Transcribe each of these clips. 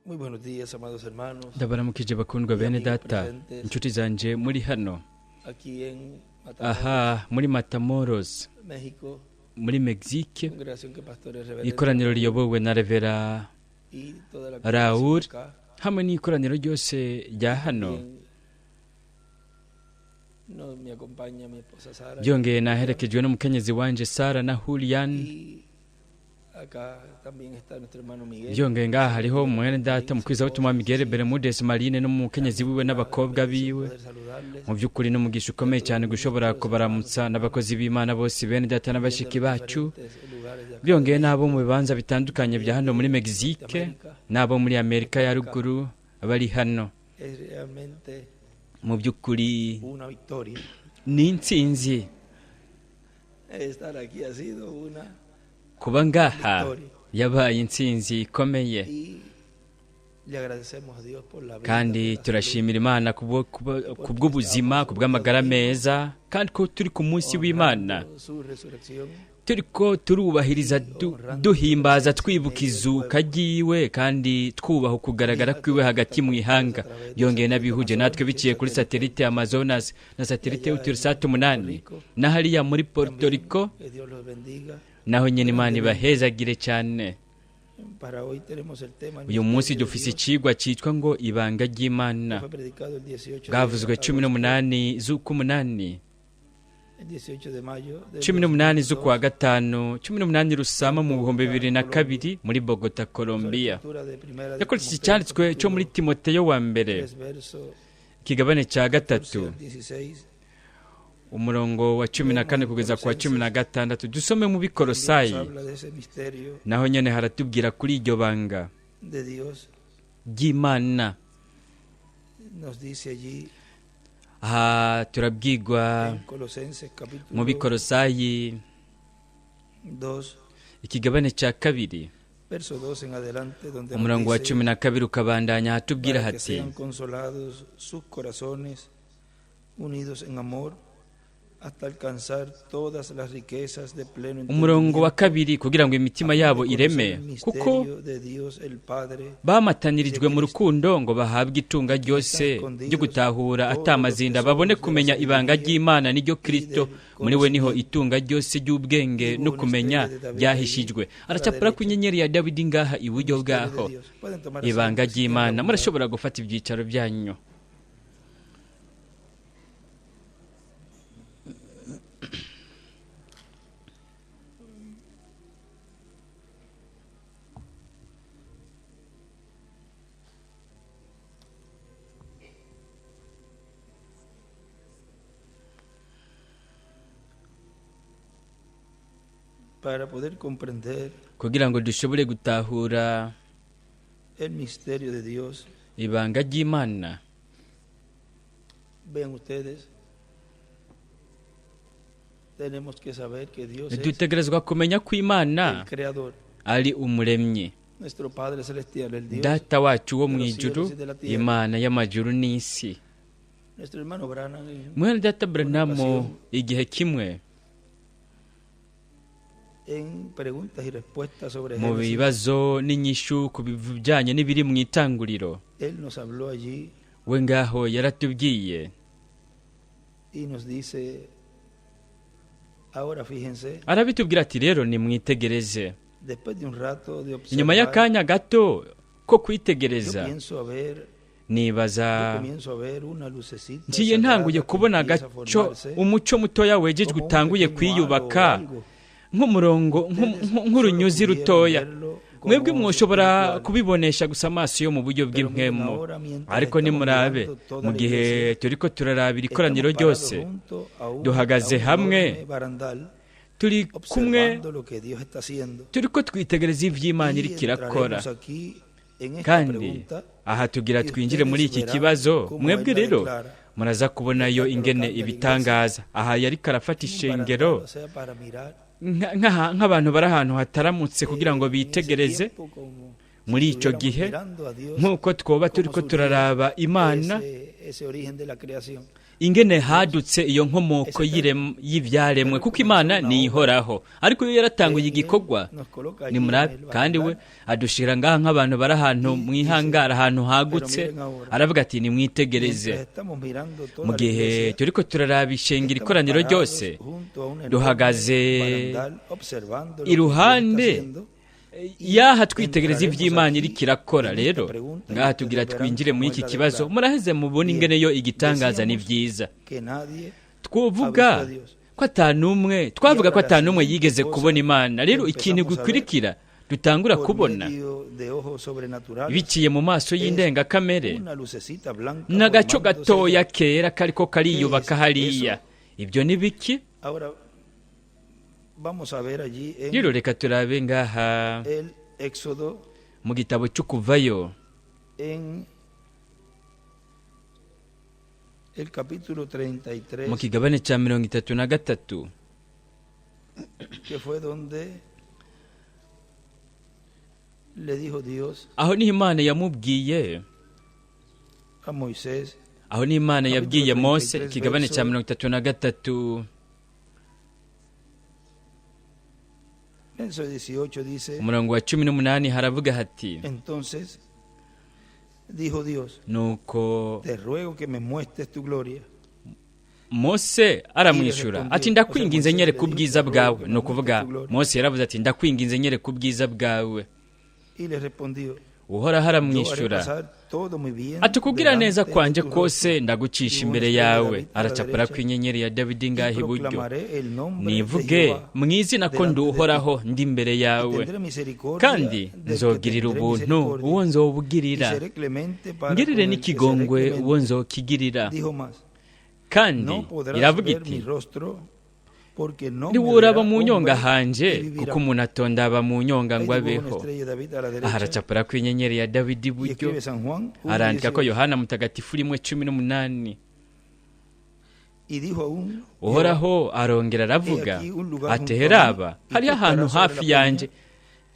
Muy buenos días, amados hermanos. Ndabaramukije bakundwa bene data, inshuti zanje muri hano Aquí en Matamoros, aha muri Matamoros, México, muri Mexique, congregación que pastores reverendo ikoraniro riyobowe na Revera y toda la Raúl congregación acá. hamwe n'ikoraniro ryose rya hano. Bien, no, me acompaña mi esposa Sara. Byongeye naherekejwe n'umukenyezi wanje Sara na Julian. Y acá también está nuestro hermano Miguel. Byongeye ngaha hariho mwene data mukwizabutumwa Miguel Bermudez Marine n'umukenyezi wiwe n'abakobwa biwe. Poder saludarles. Mu by'ukuri n'umugisha ukomeye cyane gushobora kubaramutsa n'abakozi b'Imana bose, bene data n'abashiki bacu, Diferentes lugares de acá, byongeye n'abo mu bibanza bitandukanye bya hano muri Mexique n'abo muri Amerika ya ruguru bari hano. Es realmente Mu by'ukuri una victoria. ni intsinzi Estar aquí ha sido una kuba ngaha, yabaye intsinzi ikomeye. Y le agradecemos a Dios por la vida, Kandi por la salud, turashimira Imana kubw'ubuzima, kubw'amagara meza, kandi ko turi ku munsi w'Imana, honrando su resurrección turi ko turubahiriza duhimbaza twibuka izuka ryiwe, kandi twubaha ukugaragara kwiwe hagati mu ihanga. Byongeye n'abihuje natwe biciye kuri satelite Amazonas na satelite Eutelsat 8 na hariya muri Puerto Rico, Que Dios los bendiga. naho nyine Imana ibahezagire cyane. Para hoy tenemos el tema El Uyu munsi misterio de dufise Dios, icigwa cyitwa ngo ibanga ry'Imana, que fue predicado el 18 de bwavuzwe cumi agosto, n'umunani z'ukumunani, el 18 de mayo del 18 z'ukwa 2002, gatanu, 18 Rusama mu 2002 muri Bogota, sobre Colombia. lectura de primera de Yakoresheje Timoteo, icyanditswe cyo muri capítulo Timoteyo wa mbere, 3, verso ikigabane cya gatatu, 14 al 16. umurongo wa 14 kugeza ku wa 16. Dusome mu También nos Bikorosayi, habla de ese misterio naho nyene haratubwira kuri iryo banga de Dios. ry'Imana. Nos dice allí Aha turabwirwa en Colosenses capítulo mu Bikorosayi 2, ikigabane cya kabiri, verso 2 en adelante, donde nos umurongo wa dice, 12 ukabandanya ahatubwira para que hati: sean consolados sus corazones, unidos en amor, hasta alcanzar todas las riquezas de pleno Umurongo wa entendimiento, kabiri, kugira ngo imitima a fin de yabo conocer ireme, el kuko misterio de Dios el Padre, bamatanirijwe mu rukundo, ngo bahabwe itunga ryose ryo gutahura atamazinda, babone kumenya ibanga ry'Imana n'iryo Kristo. Muri we niho itunga ryose ry'ubwenge no kumenya ryahishijwe. Aracapura ku inyenyeri ya Dawidi ngaha iburyo misterio bwaho, de Dios. Pueden tomar ibanga asiento si tienen ry'Imana. la oportunidad. Murashobora gufata ibyicaro byanyu. Para poder comprender Kugira ngo dushobore gutahura el misterio de Dios, ibanga ry'Imana, vean ustedes, tenemos que saber que Dios es dutegerezwa kumenya ko Imana el Creador, ari umuremyi, nuestro Padre Celestial, el Dios. data wacu wo mu ijuru, Imana y'amajuru n'isi. Nuestro hermano Branham en- Mwene data Branamu igihe kimwe en preguntas y respuestas sobre mu Génesis, bibazo n'inyishu ku bijyanye n'ibiri mu itanguriro, él nos habló allí we ngaho yaratubwiye y nos dice, ahora fíjense, arabitubwira ati: rero nimwitegereze, después de un rato de inyuma observar, y'akanya gato ko yo kwitegereza, pienso a ver, nibaza yo comienzo a ver una lucecita ngiye sagrada ntanguye que kubona empieza a agaco formarse umuco mutoya wejejwe como un utanguye pequeño halo o kwiyubaka algo. nk'umurongo Ustedes solo nk'urunyuzi pudieron rutoya. verlo con Mwebwe ojos mwoshobora espirituales. kubibonesha gusa amaso yo mu buryo Pero miren bw'impwemu. ahora, mientras Ariko estamos nimurabe, mirando toda mu la gihe iglesia, turiko turarabira ikoraniro estamos parados ryose, junto a a duhagaze un hamwe, enorme barandal, turi kumwe, observando lo que Dios está haciendo. turiko twitegereza ivy'Imana Y iriko irakora. entraremos aquí en esta Kandi pregunta aha tugira y twinjire muri ustedes iki verán kibazo. cómo Mwebwe él la rero declara. muraza kubonayo Está ingene colocando a la ibitangaza. Aha yariko arafata Un ishengero barandal, o sea, para mirar nk'abantu bari ahantu hataramutse kugira ngo en ese bitegereze tiempo como si muri icyo estuviéramos gihe, mirando a Dios, nk'uko twoba cómo turiko surgía turaraba Imana ese origen de la creación. Ingene hadutse iyo nkomoko y'ivyaremwe, kuko Imana niyihoraho, ariko iyo yaratanguye igikorwa ni murabe. Kandi we adushira ngaha nk'abantu bari ahantu mwihangara, ahantu hagutse, aravuga ati nimwitegereze. Mu gihe turiko turaraba ishengero, ikoraniro ryose, duhagaze iruhande yaha twitegereza iby'Imana iriko irakora. Rero ngaha tugira twinjire muri iki kibazo, muraheze mubone ingene yo igitangaza. Ni byiza twovuga ko atanumwe, twavuga ko atanumwe yigeze kubona Imana. Rero ikintu gikurikira dutangura kubona biciye mu maso y'indengakamere n'agaco gatoya kera kariko kariyubaka hariya. Ibyo ni biki? Rero reka turabe ngaha mu gitabo cy'Ukuvayo, mu kigabane cya 33, que fue donde le dijo Dios aho niho Imana yamubwiye a Moisés. Aho niho Imana yabwiye Mose, ikigabane cya 33, Verso 18 dice: umurongo wa 18, haravuga hati: Entonces dijo Dios: Nuko Te ruego que me muestres tu gloria. Mose aramwishyura ati: "Ndakwinginze, nyereka ubwiza bwawe." Ni ukuvuga Mose yaravuze ati: "Ndakwinginze, nyereka ubwiza bwawe." Y le respondió: Uhoraho Yo haré aramwishyura pasar todo mi bien ati: "Kubwira neza delante de kwanje tu kose rostro, ndagucisha imbere yawe." Aracapara ko inyenyeri ya Dawidi y ngaho iburyo. proclamaré el nombre de Nivuge Jehová mu izina ko ndi delante de ti. Uhoraho ndi imbere Y yawe, tendré misericordia kandi del que nzogirira tendré ubuntu misericordia, uwo y nzobugirira, seré clemente para ngirire con el que seré n'ikigongwe uwo clemente. nzokigirira. Dijo más: Kandi No podrás iravuga ver iti: mi rostro, porque no me "Ntiworaba verá mu nyonga hombre hanje, y vivirá." kuko umuntu atondaba mu nyonga Ahí ngo dibuja una abeho." estrella de David a la Aha derecha aracapara ko inyenyeri ya Dawidi y iburyo, escribe San Juan arandika ko 1:18. Yohana Mutagatifu 1:18. Y dijo aún Jehová: Uhoraho arongera He aravuga aquí un lugar ati: junto a mí, "Heraba, y hariho tú ahantu estarás sobre hafi la peña, yanje,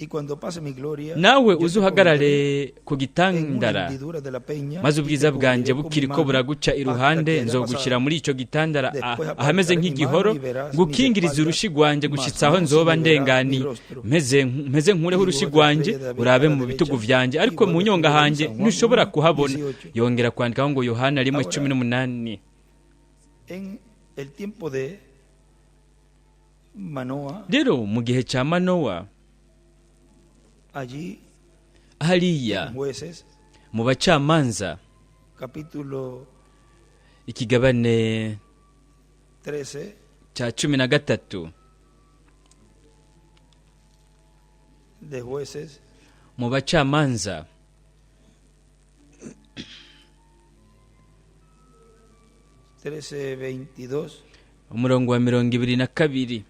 y cuando pase mi gloria, nawe yo te uze uhagarare ku pondré en una gitandara, hendidura de la peña maze y te ubwiza bwanjye cubriré con mi bukiriko mano buraguca hasta iruhande, que haya nzogushyira pasado. muri icyo gitandara Después ahameze apartaré mi mano nk'igihoro, y verás mis ngukingirize espaldas, urushi rwanjye mas gushitsa aho no se nzoba me verá mi ndengani rostro." meze nkureho Y urushi dibuja otra rwanjye, estrella de David a urabe la mu bitugu derecha vyanjye, y ariko mu vuelve a nyonga escribir hanje San Juan ntushobora kuhabona." 1:18. Yongera kwandikaho ngo Yohana rimwe Ahora, 18. en el tiempo de Manoa, Rero mu gihe cya Manowa, allí hariya en Jueces, mu Bacamanza, capítulo ikigabane 13, cya 13, de Jueces, mu Bacamanza, 13:22, umurongo wa 22,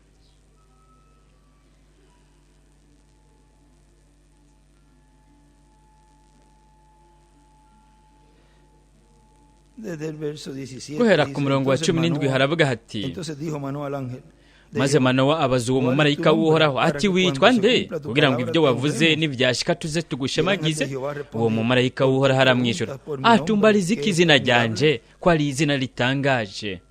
desde el verso 17, guhera dice, ku murongo wa entonces 17, Manoa, haravuga hati: entonces dijo Manoa al ángel de Maze Jehová: Manowa abaza uwo ¿Cuál es tu mumarayika nombre w'Uhoraho para ati: que "Witwa cuando se nde, cumpla tu kugira ngo palabra ibyo te wavuze honremos?" nibyashika tuze Y el ángel de tugushemagize?" Jehová Uwo respondió: mumarayika ¿Por qué w'Uhoraho aramwishyura preguntas por mi ati: nombre, "Umbariza que iki es izina admirable?" ryanje, ko ari izina ritangaje?"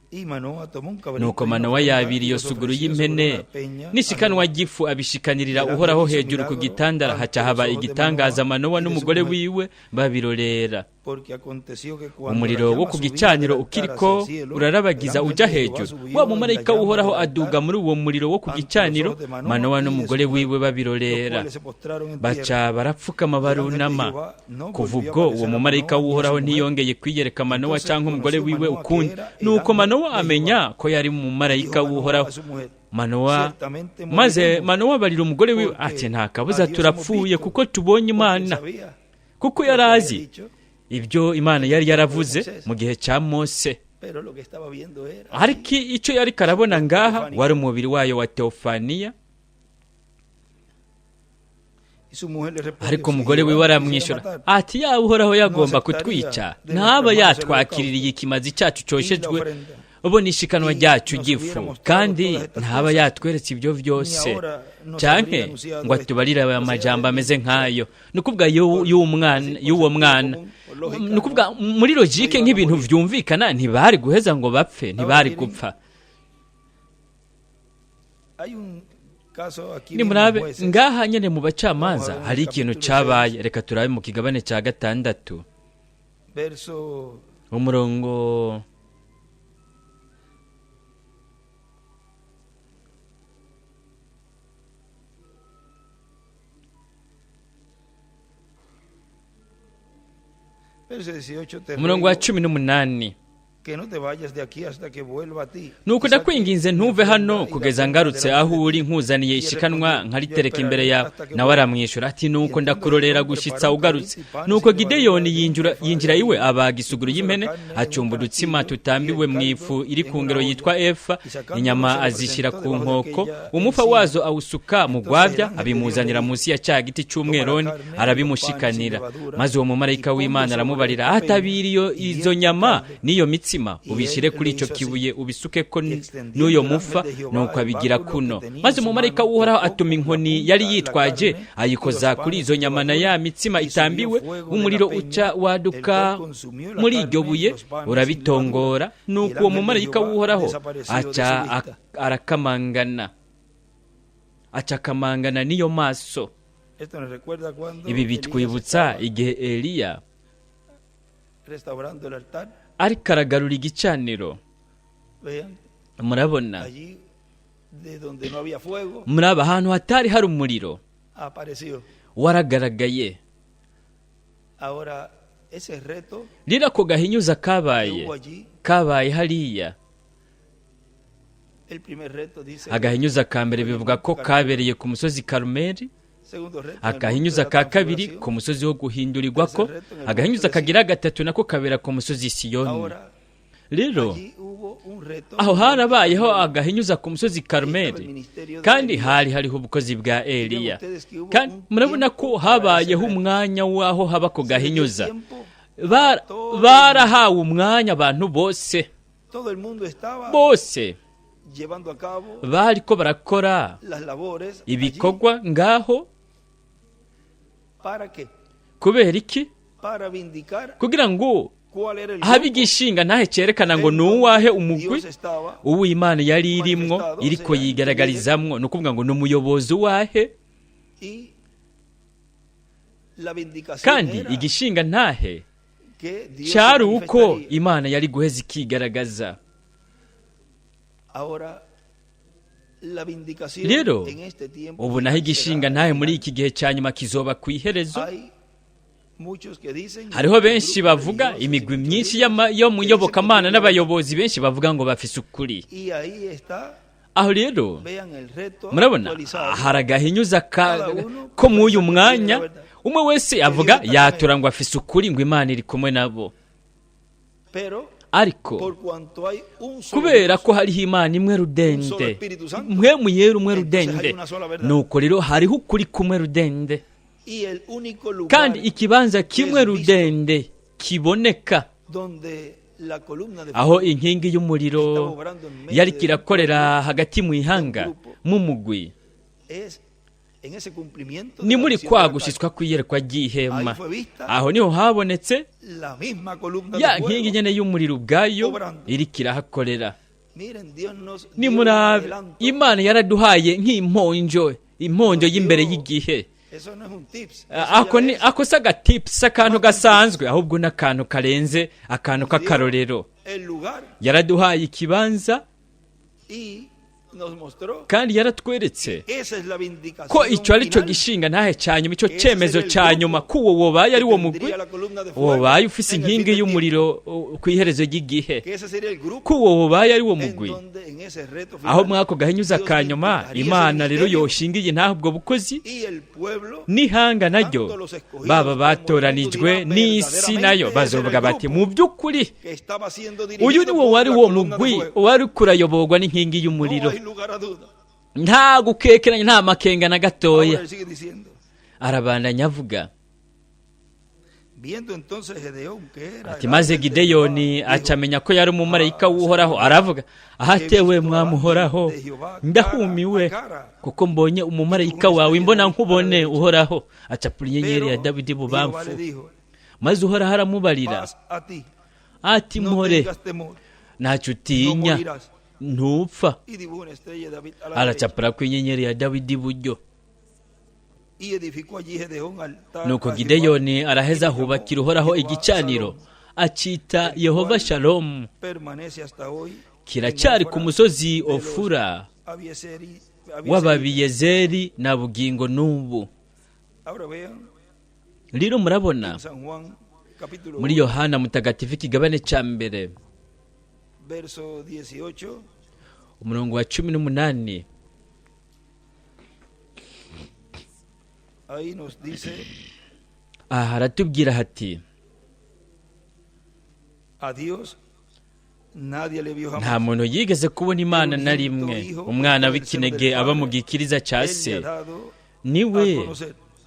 Y Manoa tomó un cabrito Nuko y una Manowa ofrenda yabira y iyo los suguru ofreció sobre y'impene una peña a n'ishikanwa Jehová. ry'ifu, abishikanirira Y el ángel Uhoraho hizo hejuru ku milagro gitandara, ante haca los haba ojos de igitangaza, Manoa Manowa y de su n'umugore mujer. wiwe babirorera. Porque aconteció que cuando la Umuriro wo llama ku subía del gicaniro altar hacia ukiriko el cielo, el urarabagiza ángel uja de Jehová hejuru, subió wa en la mumarayika llama w'Uhoraho del aduga altar muri uwo muriro wo ku ante los gicaniro, ojos de Manoa Manowa y de su n'umugore mujer, wiwe los babirorera, cuales se postraron en tierra. Baca barapfukama Y el ángel de barunama. Jehová no Kuva volvió a ubwo uwo aparecer a mumarayika Manoa ni a w'Uhoraho su mujer. ntiyongeye kwiyereka Manowa Entonces cyangwa umugore conoció wiwe Manoa que ukundi. era el Nuko ángel Manowa de Jehová. amenya ko yari Y dijo umumarayika Manoa w'Uhoraho. a su mujer: Manowa Ciertamente maze moriremos, Manowa abarira umugore wiwe ati: porque "Nta a kabuza Dios hemos turapfuye, visto", kuko tubonye porque Imana." sabía Kuko lo que yari había azi dicho, ibyo Imana yari en el tiempo de yaravuze Moisés. mu gihe cya Mose. Pero lo que estaba viendo era Ariko allí icyo yari su karabona cuerpo ngaha teofánico. wari umubiri wayo wa teofaniya. Y su mujer le respondió: Ariko Si umugore Jehová wiwe nos quisiera aramwishyura matar, ati: "Yaba Uhoraho no yagomba aceptaría kutwica, de ntaba nuestras manos el yatwakiririye holocausto ikimazi cyacu y la coshejwe ofrenda. Bo n'ishikanwa ryacu ry'ifu, kandi ntaba yatweretse ibyo byose canke ngo atubarire aya majambo ameze nk'ayo. Ni ukuvuga y'uwo mwana, ni ukuvuga muri logique, nk'ibintu vyumvikana, ntibari guheza ngo bapfe, ntibari gupfa. Hay un caso aquí mismo en Nimurabe Jueces, ngaha nyene mu bacamanza hari ikintu cabaye. Reka turabe mu kigabane ca 6, verso umurongo Verso 18, te umurongo wa ruego 18. que no te vayas de aquí hasta que vuelva a ti. Nuko Y saque ndakwinginze mi ntuve ofrenda hano y la kugeza ofrenda ngarutse delante aho de uri ti. nkuzaniye Y él ishikanwa respondió, nkaritereka yo imbere esperaré yawe. hasta que Nawe vuelva. aramwishyura ati nuko Y entrando ndakurorera Gedeón gushitsa preparó un ugarutse. cabrito y pan Nuko sin Gideyoni levadura de yinjira un yinjira efa iwe, de harina, abaga y isuguru puso la y'impene, carne en un acumba udutsima canastillo y tutambiwe el mu ifu caldo iri en ku una ngero olla. yitwa efa, Y sacándolo inyama se lo azishyira presentó ku debajo de nkoko, aquella umufa encina. wazo awusuka mu Entonces el rwabya, ángel de Dios le abimuzanira dijo, munsi ya cya giti toma la cy'umweroni, carne y los panes sin arabimushikanira. levadura Maze uwo y mumarayika ponlo w'Imana sobre aramubarira, esta peña atabira iyo y izo vierte el nyama caldo. n'iyo mitsima, Y ubishyire él kuri lo icyo hizo así. kibuye, ubisukeko Y extendiendo n'uyo el ángel mufa. de Jehová Nuko el abigira báculo que kuno. tenía en Maze su umumarayika mano, w'Uhoraho tocó atuma con la inkoni yari punta la yitwaje, carne y los ayikoza kuri panes izo sin nyama na levadura, ya mitsima y subió itambiwe, fuego de la umuriro peña, uca el cual waduka consumió la muri iryo carne y buye, los panes sin levadura, urabitongora. y el Nuko uwo ángel de mumarayika Jehová w'Uhoraho desapareció de su aca vista. arakamangana, aca akamangana n'iyo maso. Esto nos recuerda cuando Ibi Elías bitwibutsa estaba igihe Eliya restaurando el altar. ariko aragarura igicaniro. Vean, Murabona, allí de donde no había fuego, muraba ahantu hatari hari umuriro, apareció. waragaragaye. Ahora, ese reto Rero ako gahinyuza que kabaye hubo allí, kabaye hariya, el primer reto dice, agahinyuza ka mbere bivuga ko kabereye ku musozi Karumeli, segundo reto, en el monte de agahinyuza la ka kabiri transfiguración. ku musozi wo guhindurirwako, agahinyuza kagira gatatu nako kabera ku musozi Siyoni. Ahora, Rero allí hubo un reto aho en el monte harabayeho Carmelo. agahinyuza ku musozi Estaba el Karumeli, ministerio de kandi Elías. hari hariho ubukozi bwa Y vean Eliya. ustedes que hubo Kandi un murabona ko tiempo para ese habayeho reto. umwanya w'aho haba ako Se le dio gahinyuza. tiempo a todo el mundo. Barahawe umwanya abantu bose, Todo el mundo estaba bose llevando a cabo bariko barakora las labores allí. ibikorwa ngaho. ¿Para qué? Kubera iki? Para vindicar Kugira ngo cuál era el habe grupo igishinga ntahe cyerekana ngo en ni donde uwahe umugwi Dios estaba uw'Imana yari irimwo manifestado, o iriko sea, el líder, yigaragarizamwo, ni ukuvuga ngo ni umuyobozi uwahe. y la vindicación Kandi era igishinga ntahe que Dios se cyari uko manifestaría. Imana yari guheza ikigaragaza. Ahora, la vindicación Rero en este tiempo ubu naho final igishinga será al ntahe muri final. iki gihe cya nyuma kizoba ku iherezo. Hay muchos que dicen, Hariho benshi grupos bavuga, religiosos y imigwi muchos myinshi líderes yo mu que dicen que nyobokamana tienen la verdad. n'abayobozi benshi bavuga ngo bafise ukuri. Y ahí está, Aho rero vean el reto murabona actualizado. hari agahinyuza Cada uno ko mw'uyu piensa que tiene la mwanya, verdad, umwe wese que avuga Dios está con él. yatura ngo afise ukuri, ngo Imana iri kumwe nabo. Pero Ariko por cuanto hay un solo kubera Dios, ko hariho Imana imwe un solo rudende, Espíritu Santo, mwe muyera umwe entonces hay rudende, una sola verdad. nuko rero hariho ukuri kumwe rudende, Y el único kandi lugar ikibanza que kimwe es visto rudende kiboneka donde la columna de aho fuego inkingi y'umuriro estaba obrando en medio yari de un kirakorera pueblo, hagati mu de un ihanga grupo, mumugwi, es en ese cumplimiento de ni la muri visión kwa de la gushitswa carne. kw'iyerekwa ry'ihema. Ahí fue vista Aho niho habonetse la misma columna de ya nkingi fuego nyene y'umuriro ubwayo obrando. iriko irahakorera. Miren, Dios nos dio un Nimurabe, adelanto. Imana yaraduhaye nk'imponjo, imponjo Nos y'imbere dio, y'igihe. eso no es un tips, eso Ako ya ni es ako si agatipusi, akantu más que un tips. gasanzwe, ahubwo n'akantu karenze akantu Nos dio k'akarorero. el lugar Yaraduhaye ikibanza y nos mostró kandi yaratweretse esa es la ko vindicación icyo ari cyo final, gishinga ntahe cya nyuma, icyo que ese cyemezo sería el cya nyuma, grupo ko uwo wobaye que ari wo mugwi tendría la columna de fuego wobaye ufise en el fin inkingi del tiempo, y'umuriro ku iherezo ry'igihe, que ese sería el grupo ko uwo wobaye ari wo en mugwi donde en ese reto aho final mwako gahinyuza Dios ka nyuma vindicaría ese Imana rero ministerio yoshingiye ntaho ubwo bukozi y el pueblo, n'ihanga naryo, tanto los escogidos baba como el mundo batoranijwe dirá n'isi nayo verdaderamente ese era bazovuga el bati grupo mu by'ukuri que estaba siendo uyu dirigido ni wo por wari la wo columna de mugwi fuego. wari kurayoborwa n'inkingi No y'umuriro. hay lugar a duda. Nta gukekeranya, nta makenga na Ahora gatoya. él sigue diciendo, Arabandanya avuga, Ati maze Gideyoni acamenya ko yari umumarayika w'Uhoraho, aravuga ahatewe mwamuhoraho, ndahumiwe kuko mbonye umumarayika wawe imbona nkubone Uhoraho. Acapura inyenyeri ya Dawidi bubamfu. Maze Uhoraho aramubarira ati mpore, ntacyo utinya, ntupfa. Aracapura ku inyenyeri ya Dawidi buryo. Nuko Gideyoni araheza ahubakira Uhoraho igicaniro, acita Yehova Shalom. Kiracyari ku musozi Ofura w'Ababiyezeri na bugingo n'ubu. Rero murabona muri Yohana Mutagatifu ikigabane cya 1 umurongo wa 18, aha haratubwira hati nta muntu yigeze kubona Imana na rimwe, umwana w'ikinege aba mu gikiriza cya se niwe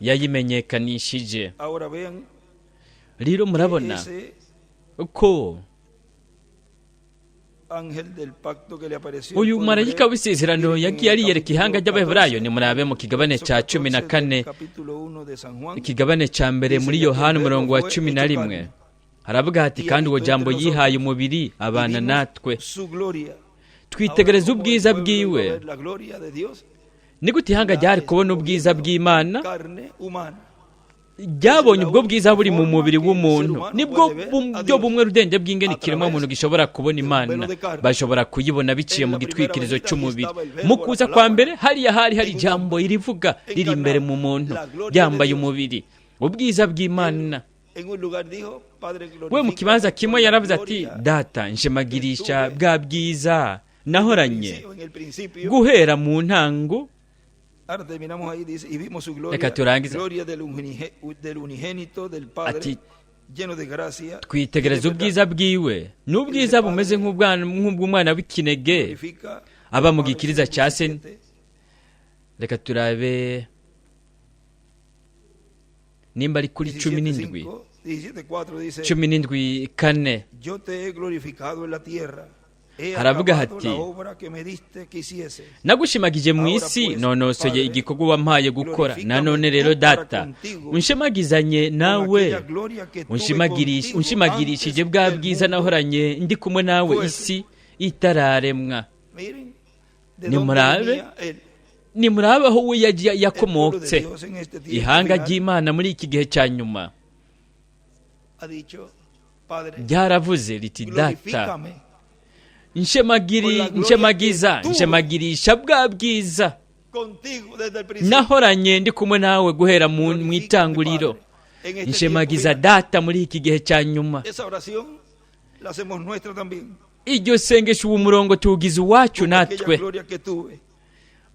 yayimenyekanishije. Rero murabona ko uyu marayika w'isezerano yagiye ariyereka ihanga ry'Abaheburayo. Nimurabe mu kigabane cya 14, ikigabane cya 1 muri Yohana umurongo wa 11, haravuga hati kandi uwo jambo yihaye umubiri abana natwe, twitegereza ubwiza bwiwe. Ni gute ihanga ryari kubona ubwiza bw'Imana? Ryabonye ubwo bwiza buri mu mubiri w'umuntu. Nibwo buryo bumwe rudende bw'ingene ikiremwa muntu gishobora kubona Imana. Bashobora kuyibona biciye mu gitwikirizo cy'umubiri. Mu kuza kwa mbere hariya hari hari ijambo irivuga riri imbere mu muntu ryambaye umubiri, ubwiza bw'Imana. We mu kibanza kimwe yaravuze ati Data, nshemagirisha bwa bwiza nahoranye guhera mu ntango. Reka turangize. Ati twitegereza ubwiza bwiwe, n'ubwiza bumeze nk'ubw'umwana w'ikinege aba mu gikiriza cya se. Reka turabe nimba ari kuri 17, 17:4, haravuga hati nagushimagije mu isi, nonosoye igikorwa wampaye gukora. Nanone rero Data, unshemagizanye nawe, unshimagirishije bwa bwiza nahoranye ndi kumwe nawe isi itararemwa. Nimurabe nimurabe aho we yakomotse. Ihanga ry'Imana muri iki gihe cya nyuma ryaravuze riti Data, nshemagiza, nshemagirisha bwa bwiza nahoranye ndi kumwe nawe guhera mu itanguriro. Nshemagiza Data muri iki gihe cya nyuma. Iryo sengesho uwo murongo tuwugize uwacu natwe.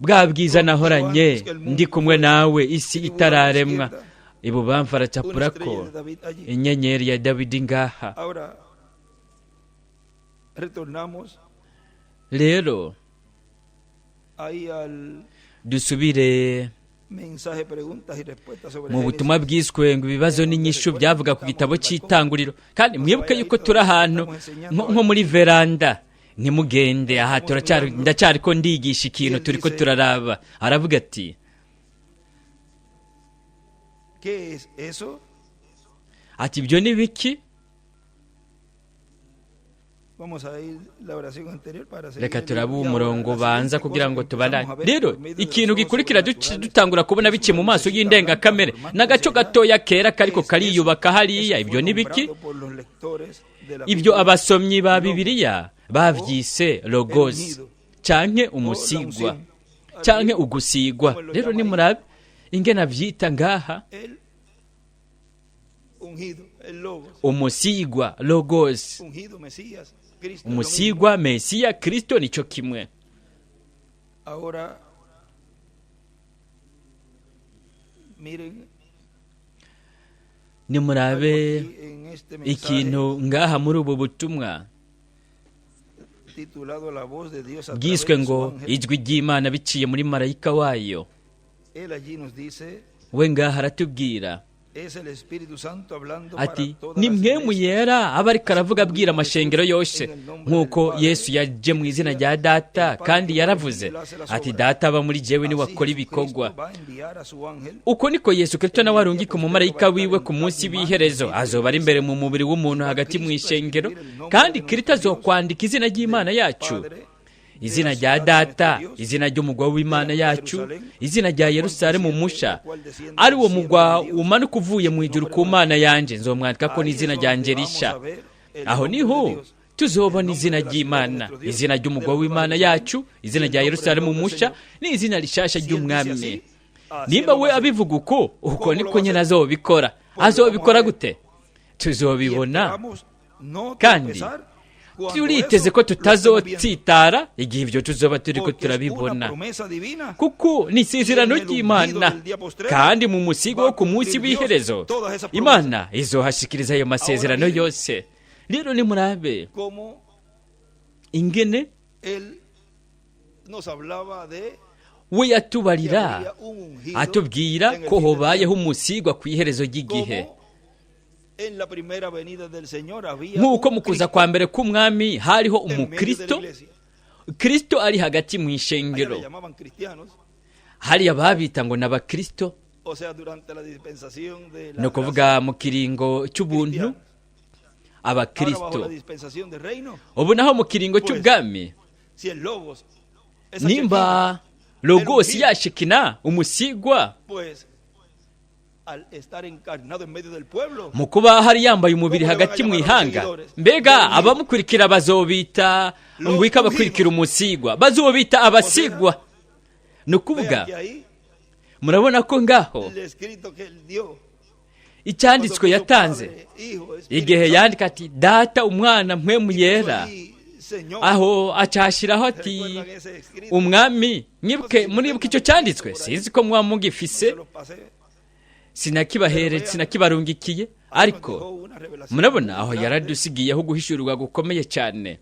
Bwa bwiza nahoranye ndi kumwe nawe isi itararemwa. Ibubamfu aracapura ko inyenyeri ya Dawidi ngaha. Rero dusubire mu butumwa bwiswe ngo ibibazo n'inyishu byavuga ku gitabo cy'itanguriro. Kandi mwibuke yuko turi ahantu nko muri veranda, ntimugende aha, ndacyari ko ndigisha ikintu turi ko turaraba. Aravuga ati ati ibyo ni biki? Reka turabe umurongo banza kugira ngo tubarane. Rero ikintu gikurikira dutangura kubona bike mu maso y'indengakamere n'agaco gatoya kera kariko kariyubaka hariya. Ibyo ni biki? Ibyo abasomyi ba Bibiliya bavyise logos canke umusigwa canke ugusigwa. Rero nimurabe ingena vyita ngaha umusigwa logos, umusigwa Mesiya Kristo nico kimwe. Nimurabe ikintu ngaha muri ubu butumwa bwiswe ngo ijwi ry'Imana biciye muri marayika wayo. We ngaha aratubwira Ati ni mpwemu yera aba ariko aravuga abwira amashengero yose, nk'uko Yesu yaje mu izina rya Data, kandi yaravuze ati Data aba muri jewe niwe akora ibikorwa. Uko niko Yesu Kristo nawe arungika umumarayika wiwe ku munsi w'iherezo, azoba ari imbere mu mubiri w'umuntu hagati mu ishengero, kandi Kristo azokwandika izina ry'Imana yacu, izina rya Data, izina ry'umugwa w'Imana yacu, izina rya Yerusalemu musha, ari wo mugwa umanuka uvuye mu ijuru ku Mana yanje, nzomwandika ko n'izina ryanjye risha. Aho niho tuzobona izina ry'Imana, izina ry'umugwa w'Imana yacu, izina rya Yerusalemu musha, n'izina rishasha ry'umwami. Nimba we abivuga uko, uko niko nyine azobikora. Azobikora gute? Tuzobibona. Kandi turiteze ko tutazotsitara igihe ibyo tuzoba turi ko turabibona, kuko ni isezerano ry'Imana, kandi mu musigo wo ku munsi w'iherezo Imana izohashikiriza ayo masezerano yose. Rero nimurabe ingene we yatubarira atubwira ko hobayeho umusigwa ku iherezo ry'igihe, nk'uko mu kuza kwa mbere k'umwami hariho umukristo, Kristo ari hagati mu ishengero. Hariya babita ngo n'abakristo, ni ukuvuga mu kiringo cy'ubuntu abakristo. Ubu naho mu kiringo cy'ubwami, nimba Logosi yashikina umusigwa mu kuba hari yambaye umubiri hagati mu ihanga, mbega abamukurikira bazobita ngwika abakurikira umusigwa, bazobita abasigwa. Ni ukuvuga murabona ko ngaho icyanditswe yatanze igihe yandika ati Data, umwana, mpwemu yera, aho acashiraho ati umwami. Mwibuke, muribuke icyo cyanditswe, sinzi ko muba mugifise, sinakibahere, sinakibarungikiye, ariko murabona aho yaradusigiyeho guhishurirwa gukomeye cyane.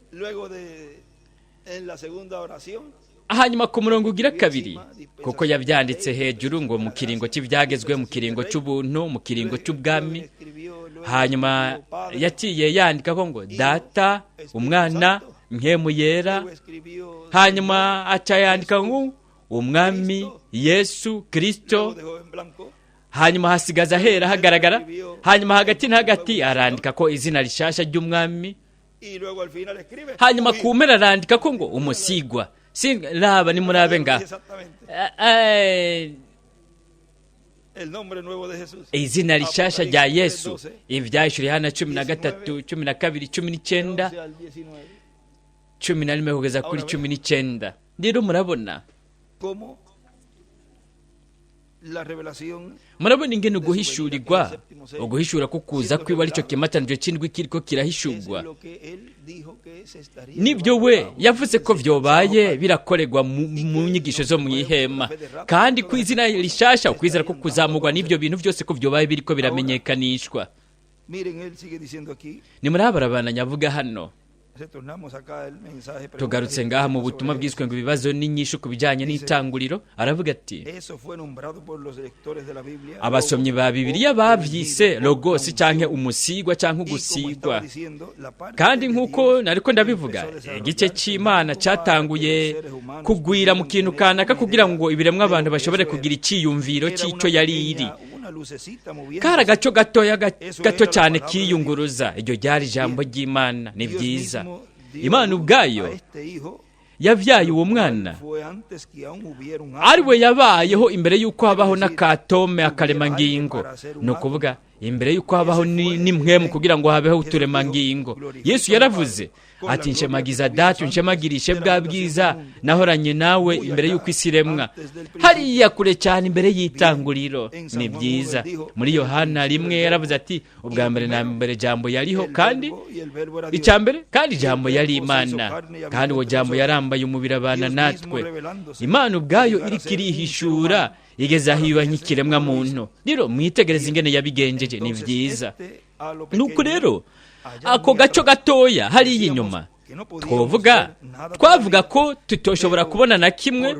Hanyuma ku murongo ugira kabiri, kuko yabyanditse hejuru ngo mu kiringo cy'ibyagezwe, mu kiringo cy'ubuntu, mu kiringo cy'ubwami. Hanyuma yaciye yandika ko ngo Data, umwana, mpwemu yera. Hanyuma aca yandika ngo umwami Yesu Kristo. Hanyuma hasigaza ahera hagaragara. Hanyuma hagati na hagati arandika ko izina rishasha ry'umwami. Hanyuma ku mpera arandika ko ngo umusigwa. Raba nimurabe nga izina rishasha rya Yesu, ibyahishuriye Yohana 13, 12, 19, 11 kugeza kuri 19. Rero murabona ingene uguhishurirwa, uguhishura ko kuza kwiwe aricyo kimatanije cy'indwi kiriko kirahishurwa. Nibyo we yavuze ko vyobaye birakorerwa mu nyigisho zo mu ihema, kandi ku izina rishasha, ukwizera ko kuzamurwa n'ibyo bintu byose ko vyobaye biriko biramenyekanishwa. Nimurabara nyavuga hano. Tugarutse ngaha mu butumwa bwiswe ngo ibibazo n'inyishu ku bijyanye n'itanguriro, aravuga ati abasomyi ba Bibiliya bavyise Logosi canke umusigwa canke ugusigwa. Kandi nk'uko nariko ndabivuga, igice cy'Imana cyatanguye kugwira mu kintu kanaka kugira ngo ibiremwa abantu bashobore kugira icyiyumviro cy'icyo yari iri. Kari agaco gatoya gato cyane kiyunguruza. Iryo ryari ijambo ry'Imana. Ni byiza, Imana ubwayo yabyaye uwo mwana, ari we yabayeho imbere y'uko habaho n'akatome akaremangingo. Ni ukuvuga imbere y'uko habaho n'imwemu kugira ngo habeho uturemangingo. Yesu yaravuze ati nshemagiza Data, unshemagirishe bwa bwiza nahoranye nawe imbere y'uko isi iremwa, hariya kure cyane imbere y'itanguriro. Ni byiza. Muri Yohana 1 yaravuze ati ubwa mbere na mbere jambo yariho, kandi icya mbere kandi jambo yari Imana, kandi uwo jambo yarambaye umubiri abana natwe. Imana ubwayo iriko irihishura igeze aho iba nk'ikiremwa muntu. Rero mwitegereze ingene yabigenjeje. Ni byiza. Nuko rero ako gaco gatoya hariya inyuma twavuga ko tutoshobora kubona na kimwe,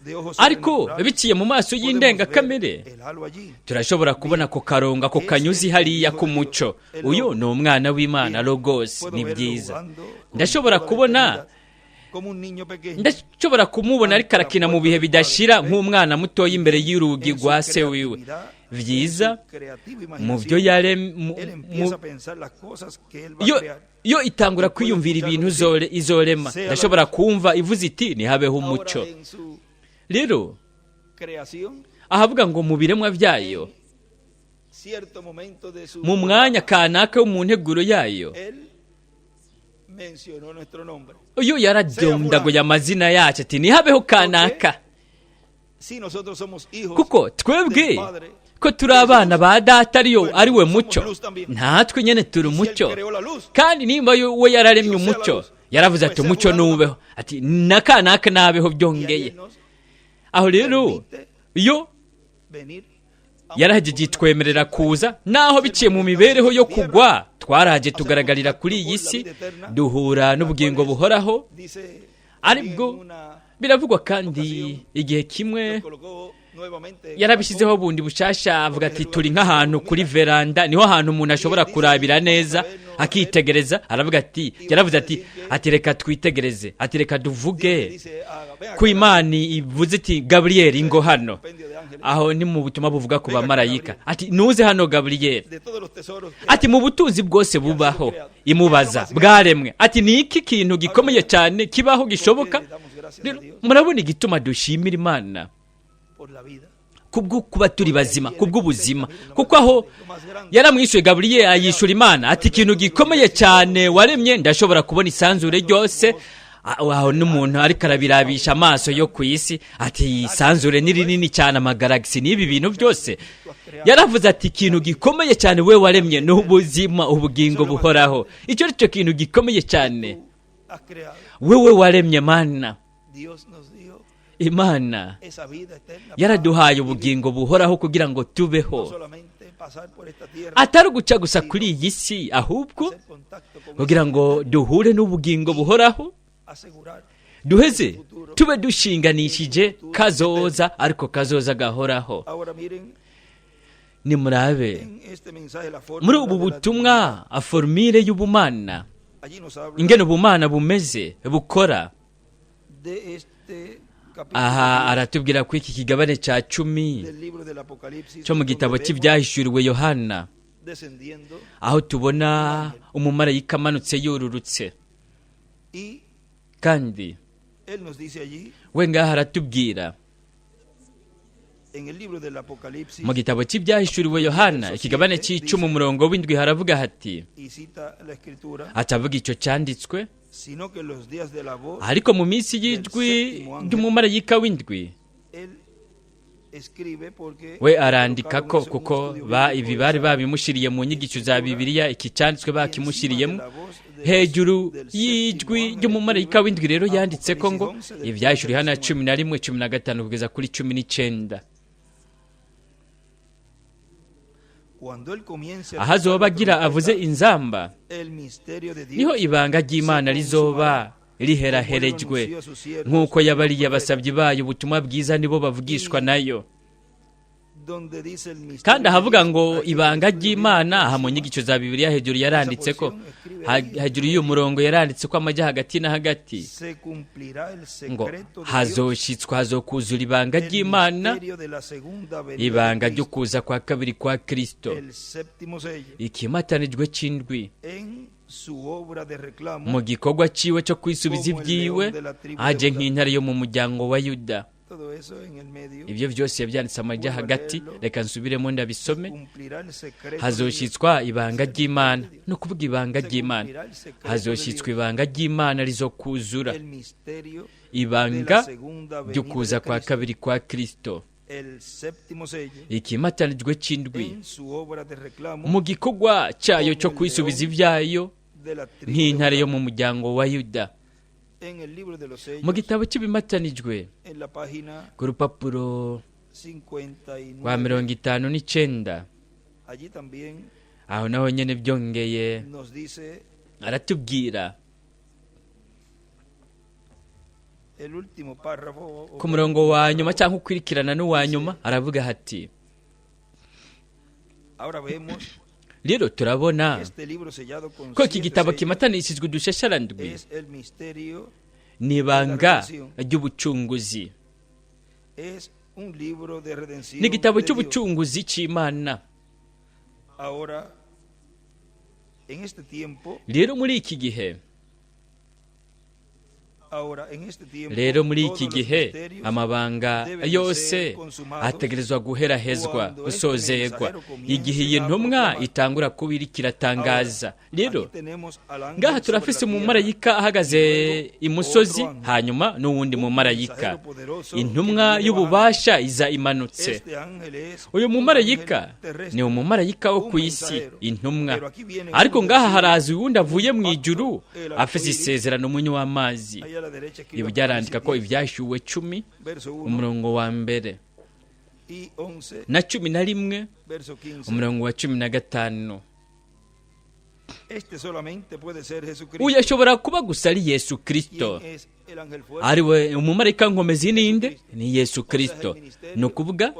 de ojos Ariko sobrenaturales, biciye mu maso podemos y'indengakamere, ver el halo allí. turashobora kubona ako karongo, ako kanyuzi hariya k'umuco. Uyu ni umwana w'Imana, Logos. Puedo Ni verlo byiza. jugando con Ndashobora toda la kubona, eternidad, como un niño pequeño. ndashobora kumubona ariko arakina mu bihe bidashira nk'umwana mutoya imbere y'urugi En su rwa se wiwe. creatividad, Byiza. en su creativa Mu byo imaginación, yare él empieza a pensar las cosas que él va a yo crear. yo itangura kwiyumvira ibintu izorema. Ndashobora kumva ivuze iti: "Ntihabeho umuco." Ahora, en su Rero creación, ahavuga ngo mu biremwa byayo, cierto momento de su mu mwanya kanaka wo mu nteguro yayo, él mencionó nuestro nombre. Uyu yaradondaguye amazina yacu, ati: "Ntihabeho kanaka." Si nosotros somos hijos Kuko twebwe del Padre, ko turi abana ba Data, ariyo ari we mucyo, natwe nyine turi umucyo. creó la luz, Kandi nimba we yararemye umucyo, yaravuze ati: "Umucyo nubeho", ati: "Na kanaka nabeho." y ahí Byongeye, él nos aho rero iyo venir yarahejeje itwemerera kuza, naho biciye mu mibereho yo kugwa, twaraje tugaragarira kuri iyi si, duhura n'ubugingo buhoraho. Dice Aribwo en una biravugwa kandi igihe kimwe colocó nuevamente en yarabishyizeho bundi bushasha, avuga ati: "Turi nk'ahantu kuri veranda, niho hantu umuntu ashobora kurabira neza akitegereza." Aravuga ati, yaravuze ati: "Reka twitegereze", ati: "Reka duvuge dice, ah, ven acá, ko Imana ivuze iti: 'Gaburiyeli, ngo hano.'" compendio de ángeles, Aho ni mu butumwa buvuga ku bamarayika, ati: "Nuze hano, Gaburiyeli." de todos los tesoros que Ati: "Mu butunzi bwose bubaho", imubaza, "bwaremwe", ati: "Ni iki kintu gikomeye cyane kibaho gishoboka?" le damos gracias a Rero Dios murabona igituma dushimira Imana por la vida. Kubwo kuba turi bazima, kubw'ubuzima, kuko aho yaramwishuye Gaburiyeli, ayishura Imana ati: "Ikintu gikomeye cyane waremye, ndashobora kubona isanzure ryose." Aho n'umuntu ariko arabirabisha amaso yo ku isi, ati: "Isanzure ni rinini cyane, amagaragisi n'ibi bintu byose." Yaravuze ati: "Ikintu gikomeye cyane we waremye ni ubuzima, ubugingo buhoraho. Icyo ni cyo kintu gikomeye cyane Tú has creado. wewe waremye, Mana." Dios nos dio Imana esa vida eterna yaraduhaye ubugingo buhoraho kugira ngo no tubeho, solamente pasar por esta tierra, atari uguca gusa kuri iyi si, ahubwo hacer contacto con kugira ngo duhure n'ubugingo buhoraho, asegurar duheze tube dushinganishije kazoza, ariko kazoza gahoraho. Ahora miren Nimurabe en este mensaje la forma muri ubu butumwa formule y'ubumana, allí nos habla ingene ubumana bumeze, bukora. De este capítulo Aha aratubwira ko iki kigabane cya 10 del libro del Apocalipsis, cyo mu gitabo donde vemos cy'Ibyahishuriwe Yohana, descendiendo aho tubona umumarayika amanutse yururutse. Y Kandi él nos dice allí we ngaha aratubwira en el libro del Apocalipsis mu gitabo cy'Ibyahishuriwe Yohana, ikigabane cy'10, umurongo w'7, haravuga hati, y cita la escritura, atavuga icyo cyanditswe, sino que en los días de la voz ariko mu minsi y'ijwi ry'umumarayika w'indwi, él escribe porque we arandika ko kuko ba ibi bari babimushiriye mu nyigisho za Bibiliya, iki cyanditswe bakimushyiriyemo. Hejuru y'ijwi ry'umumarayika w'indwi rero yanditse ko ngo Ibyahishuriwe Yohana 11, 15 kugeza kuri 19: cuando él comience a Aho azoba agira avuze inzamba, el misterio de Dios niho ibanga ry'Imana rizoba riheraherejwe, nk'uko yabariye abasabyi bayo ubutumwa bwiza, nibo bavugishwa nayo. Donde dice el misterio Kandi ahavuga ngo de Dios, ibanga ry'Imana, aha mu nyigisho za Bibiliya hejuru yaranditse ko hejuru y'uyu murongo yaranditse ko amajya hagati na hagati se cumplirá el ngo secreto de Dios, hazoshitswa, hazokuzura ibanga el ry'Imana, misterio de la segunda venida de ibanga ryo Cristo, kuza kwa kabiri kwa Kristo, el séptimo sello ikimatanijwe c'indwi, en su obra de reclamo mu gikorwa ciwe cyo kwisubiza ibyiwe, aje nk'intare yo mu muryango wa Yuda. Todo eso en el medio. Ibyo byose yabyanditse amajya hagati. Reka nsubiremo ndabisome. Cumplirá el secreto de Dios. Hazoshitswa ibanga ry'Imana, ni ukuvuga ibanga Se ry'Imana. cumplirá el secreto de Hazoshitswa Dios, ibanga ry'Imana rizokuzura, el misterio de ibanga la segunda venida ry'ukuza de kwa Cristo, kabiri kwa Kristo, el séptimo sello ikimatanijwe c'indwi, en su obra de reclamo mu gikorwa cyayo cyo kwisubiza ibyayo, de la tribu de nk'intare yo Judá. mu muryango wa Yuda. En el libro de los Mu sellos, gitabo cy'ibimatanijwe, en la página ku rupapuro rwa 59, 59, allí también aho naho nyine byongeye nos dice aratubwira Ku murongo wa nyuma cyangwa ukurikirana n'uwa nyuma aravuga ati rero turabona ko iki gitabo kimatanishijwe udushasharandwi ni ibanga ry'ubucunguzi, ni igitabo cy'ubucunguzi cy'Imana. Rero muri iki gihe, amabanga yose ategerezwa guherahezwa, gusozerwa igihe iyi ntumwa itangura kuba iriko iratangaza. Rero ngaha turafise umumarayika ahagaze imusozi, hanyuma n'uwundi mumarayika, intumwa y'ububasha iza imanutse. Uyu mumarayika ni umumarayika wo ku isi, intumwa, ariko ngaha haraza uwundi avuye mu ijuru afise isezerano umunywa w'amazi. Ibi byarandika ko ibyashyuwe 10 umurongo wa 1 na 11 umurongo wa 15. Uyu ashobora kuba gusa ari Yesu Kristo. Ari we umumarayika nkomezi ninde? Ni Yesu Kristo. Ni ukuvuga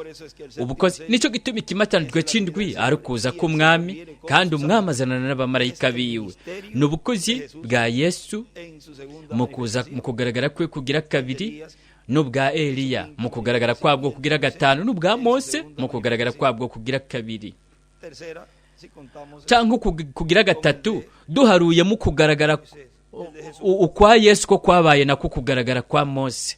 ubukozi. Nicyo gituma ikimatanijwe c'indwi ari ukuza k'umwami, kandi umwami azanana n'abamarayika biwe. Ni ubukozi bwa Yesu mu kugaragara kwe kugira kabiri, n'ubwa Eliya mu kugaragara kwabwo kugira gatanu, n'ubwa Mose mu kugaragara kwabwo kugira kabiri, cyangwa kugira gatatu, duharuyemo kugaragara ukwa Yesu ko kwabaye nako kugaragara kwa Mose.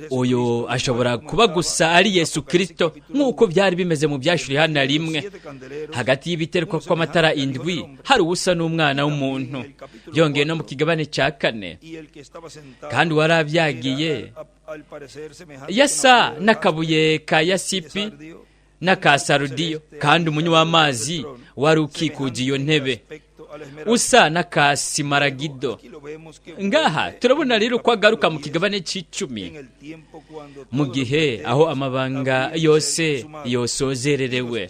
Uyu ashobora kuba gusa ari Yesu Kristo, nk'uko byari bimeze mu byashuri hano rimwe. Hagati y'ibiterwa kw'amatara indwi hari uwusa n'umwana w'umuntu. Yongeye no mu kigabane cya 4, kandi uwarabyagiye yasa n'akabuye ka yasipi n'aka sarudiyo, kandi umunywa w'amazi wari ukikuje iyo ntebe usa n'aka simaragido. Ngaha turabona rero ko agaruka mu kigabane c'icumi, mu gihe aho amabanga yose yosozererewe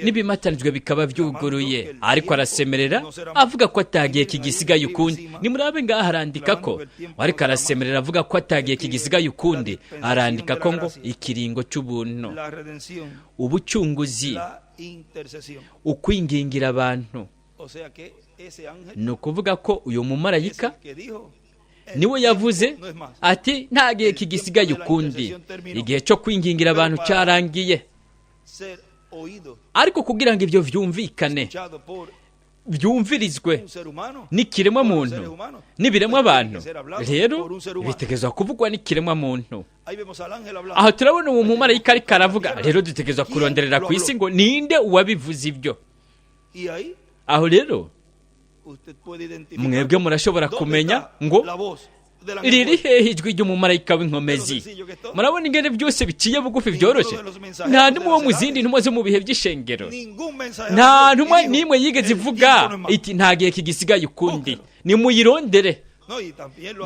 n'ibimatanijwe bikaba byuguruye, ariko arasemerera avuga ko atagiye kigisigaye ukundi. Nimurabe ngaha arandika ko ariko arasemerera avuga ko atagiye kigisigaye ukundi, arandika ko ngo ikiringo cy'ubuntu, ubucunguzi, ukwingingira abantu. Ni ukuvuga ko uyu mumarayika niwe yavuze ati nta gihe kigisigaye ukundi, igihe cyo kwingingira abantu cyarangiye. Ariko kugira ngo ibyo byumvikane, byumvirizwe n'ikiremwa muntu n'ibiremwa abantu, rero bitegerezwa kuvugwa n'ikiremwa muntu. Aho turabona uwo mumarayika ariko aravuga, rero dutegerezwa kuronderera ku isi ngo ninde uwabivuze ibyo. Aho rero mwebwe murashobora kumenya ngo riri hehe ijwi ry'umumarayika w'inkomezi. Murabona ingene byose biciye bugufi byoroshye. Nta n'umwe wo mu zindi ntumwa zo mu bihe by'ishengero, nta ntumwa n'imwe yigeze ivuga iti nta gihe kigisigaye ukundi, nimuyirondere.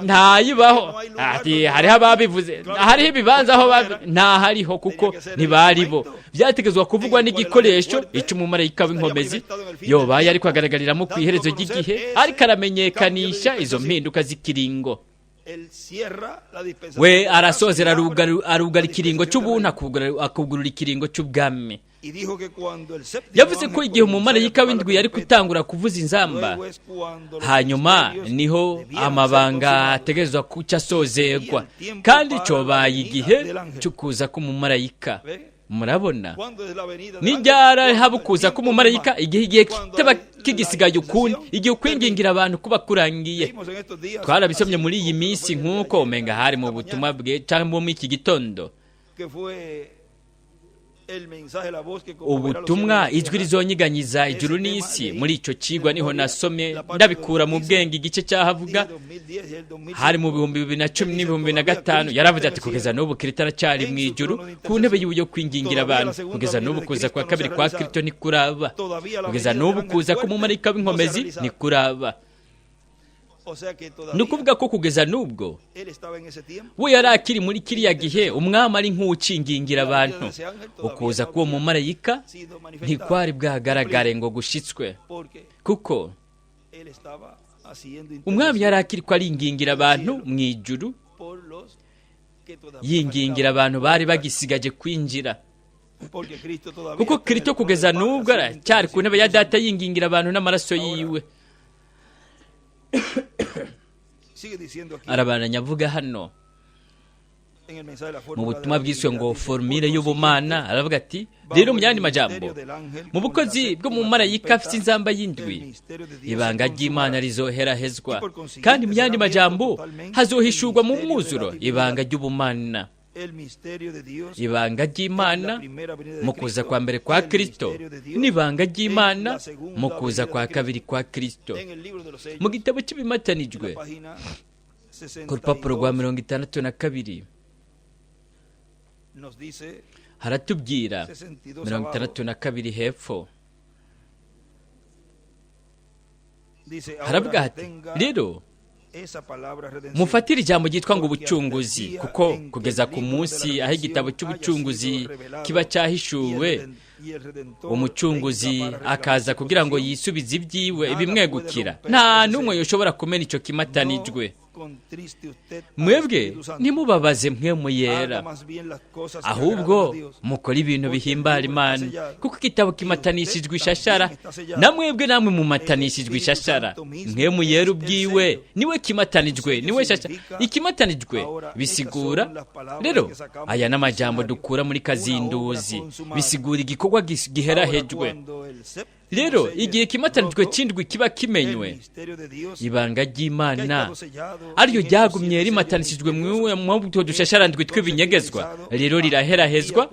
Ntayibaho. Ati hariho ababivuze, hariho ibibanza aho ntahariho kuko ntibaribo. Byategezwa kuvugwa n'igikoresho ica umumarayika w'inkomezi yobaye ariko agaragariramo ku iherezo ry'igihe, ariko aramenyekanisha izo mpinduka z'ikiringo. We arasozera arugara ikiringo cy'ubuntu, akugurura ikiringo cy'ubwami. Yavuze ko igihe umumarayika w'indwi yari gutangura kuvuza inzamba, hanyuma niho amabanga ategerezwa kuca asozerwa, kandi cobaye igihe cyo kuza k'umumarayika. Murabona nijyara haba ukuza k'umumarayika, igihe kitaba kigisigaye ukundi, igihe ukwingingira abantu kuba kurangiye. Twarabisomye muri iyi minsi nk'uko umenga hari mu butumwa bwe cyangwa muri iki gitondo, ubutumwa ijwi rizonyiganyiza ijuru n'isi. Muri icyo kigwa niho nasomye ndabikura mu bwenge igice cyahavuga, hari mu 2010 n'2005. Yaravuze ati kugeza n'ubu Kristo aracyari mu ijuru ku ntebe yo kwingingira abantu, kugeza n'ubu kuza kwa kabiri kwa Kristo ntikuraba, kugeza n'ubu kuza k'umumarayika w'inkomezi ntikuraba. Ni ukuvuga ko kugeza n'ubwo we yari akiri muri kiriya gihe, umwami ari nk'uwukingingira abantu. Ukuza k'uwo mumarayika ntikwari bwagaragare ngo gushitswe, kuko umwami yari akiri ko aringingira abantu mu ijuru, yingingira abantu bari bagisigaje kwinjira, kuko Kristo kugeza n'ubwo aracyari ku ntebe ya Data yingingira abantu n'amaraso yiwe. Arabandanya avuga hano mu butumwa bwiswe ngo formule y'ubumana, aravuga ati rero mu yandi majambo, mu bukozi bwo mu marayika afite inzamba y'indwi, ibanga ry'Imana rizoherahezwa, kandi mu yandi majambo hazohishurwa mu mwuzuro ibanga ry'ubumana. Ibanga ry'Imana mu kuza kwa mbere kwa Kristo n'ibanga ry'Imana mu kuza kwa kabiri kwa Kristo. Mu gitabo cy'ibimatanijwe ku rupapuro rwa 62 haratubwira 62 hepfo haravuga hati rero mufatire ijambo ryitwa ngo ubucunguzi, kuko kugeza ku munsi aho igitabo cy'ubucunguzi kiba cyahishuwe, umucunguzi akaza kugira ngo yisubize ibyiwe ibimwegukira, nta n'umwe yoshobora kumena icyo kimatanijwe. Mwebwe ntimubabaze mwe muyera, ahubwo mukora ibintu bihimbara Imana, kuko igitabo kimatanishijwe ishashara, na mwebwe namwe mumatanishijwe ishashara. Mwe muyera ubwiwe niwe kimatanijwe, niwe shashara ikimatanijwe bisigura. Rero aya n'amajambo dukura muri kazinduzi, bisigura igikorwa giherahejwe. Rero igihe kimatanijwe cy'indwi kiba kimenywe, ibanga ry'Imana ariryo ryagumye rimatanishijwe mu dushasharandwi tw'ibinyegezwa, rero riraherahezwa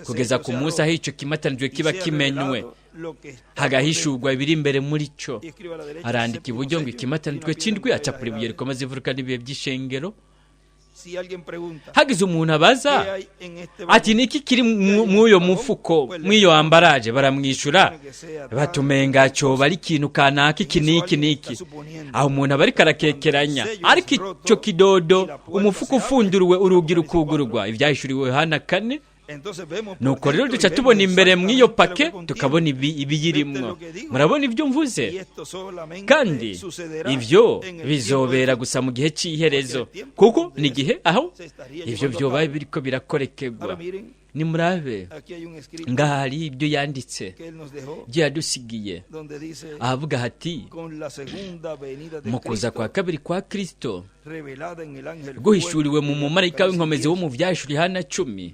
kugeza ku munsi aho icyo kimatanijwe kiba kimenywe, hagahishurwa ibiri imbere muri cyo. Arandika iburyo ngo ikimatanijwe cy'indwi, acapura ibuye rikomeza imfuruka n'ibihe by'ishengero. Hagize umuntu abaza ati niki kiri mw'uyo mufuko, mw'iyo ambaraje, baramwishyura batumenga cyoba ari ikintu kanaka iki n'iki n'iki. Aho umuntu aba ariko arakekeranya, ariko icyo kidodo umufuko ufunduruwe urugi rukugururwa, ibyahishuriwe Yohana 4. Nuko rero duca tubona imbere mw'iyo pake, tukabona ibiyirimwo. Murabona ibyo mvuze? Kandi ibyo bizobera gusa mu gihe cy'iherezo, kuko ni igihe aho ibyo byoba biriko birakorekegwa. Nimurabe ngaha hari ibyo yanditse, ibyo yadusigiye, ahavuga hati mu kuza kwa kabiri kwa Kristo guhishuriwe mu mumarayika w'inkomezi wo mu byahishuriwe Yohana 10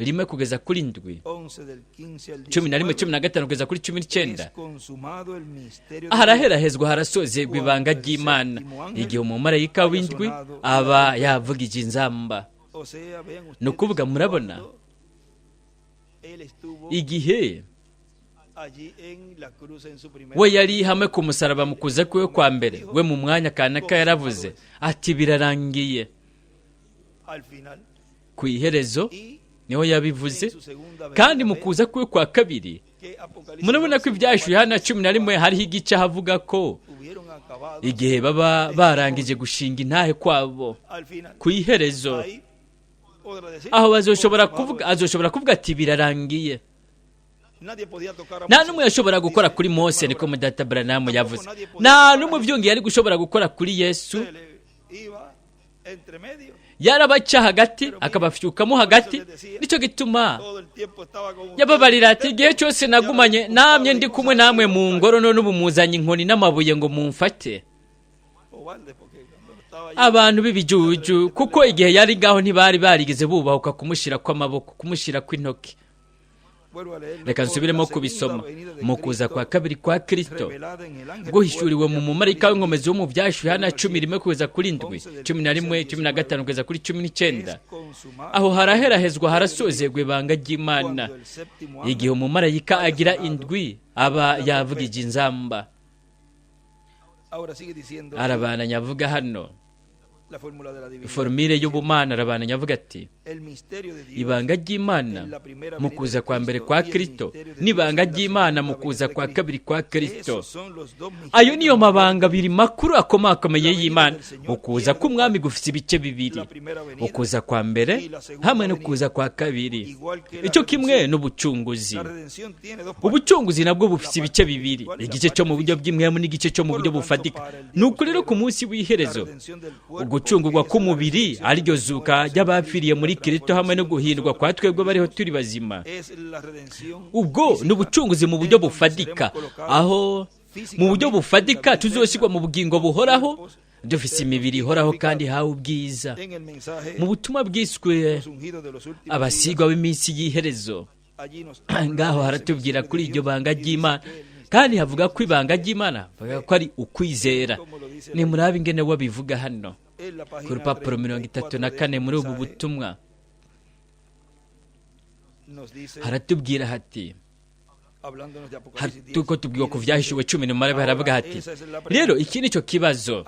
1 kugeza kuri 7, 11, 15 kugeza kuri 19. Haraherahezwa harasozerwa ibanga ry'Imana igihe umumarayika w'indwi aba yavugije inzamba. Ni ukuvuga murabona igihe we yari hamwe ku musaraba mu kuza kwe kwa mbere, we mu mwanya kanaka yaravuze ati birarangiye. Ku iherezo niho yabivuze. Kandi mu kuza kwe kwa kabiri murabona ko ibyahishuriwe Yohana 11 hariho igice havuga ko igihe baba barangije gushinga intahe kwabo ku iherezo, aho azoshobora kuvuga ati birarangiye. Nta n'umwe yashobora gukora kuri Mose, niko Mudata Branham yavuze. Nta n'umwe byongeye ari gushobora gukora kuri Yesu. Yarabaca hagati akabafyukamo hagati. Nicyo gituma yababarira ati igihe cyose nagumanye namye ndi kumwe namwe mu ngoro, none ubu muzanye inkoni n'amabuye ngo mumfate. Abantu b'ibijuju, kuko igihe yari ngaho ntibari barigeze bubahuka kumushyira kw'amaboko, kumushyira kw'intoki. Reka nsubiremo kubisoma. Mu kuza kwa kabiri kwa Kristo guhishuriwe mu mumarayika w'inkomezi wo mu byahishuriwe Yohana 11 kugeza kuri 7, 11, 15 kugeza kuri 19. Aho haraherahezwa harasozerwa ibanga ry'Imana igihe umumarayika agira indwi aba yavugije inzamba. Arabananya avuga hano Formule y'ubumana arabananya avuga ati ibanga ry'Imana mu kuza kwa mbere kwa Kristo n'ibanga ry'Imana mu kuza kwa kabiri kwa Kristo. Ayo niyo mabanga abiri makuru akomakomeye y'Imana. Ukuza k'umwami gufite ibice bibiri, ukuza kwa mbere hamwe no kuza kwa kabiri. Icyo kimwe n'ubucunguzi. Ubucunguzi nabwo bufite ibice bibiri, igice cyo mu buryo bw'imwemu n'igice cyo mu buryo bufatika. Ni ukuri rero ku munsi w'iherezo ugucungurwa k'umubiri ariryo zuka ry'abapfiriye muri Kristo hamwe no guhindurwa kwa twebwe bariho turi bazima. Ubwo ni ubucunguzi mu buryo bufatika, aho mu buryo bufatika tuzoshyirwa mu bugingo buhoraho, dufise imibiri ihoraho kandi ihawe ubwiza. Mu butumwa bwiswe abasigwa b'iminsi y'iherezo, ngaho haratubwira kuri iryo banga ry'Imana, kandi havuga ko ibanga ry'Imana bavuga ko ari ukwizera. Ni murabe ingene wabivuga hano ku rupapuro 34 muri ubu butumwa haratubwira hati tuko tubwirwa ku vyahishuwe 10 haravuga hati rero iki nicyo kibazo,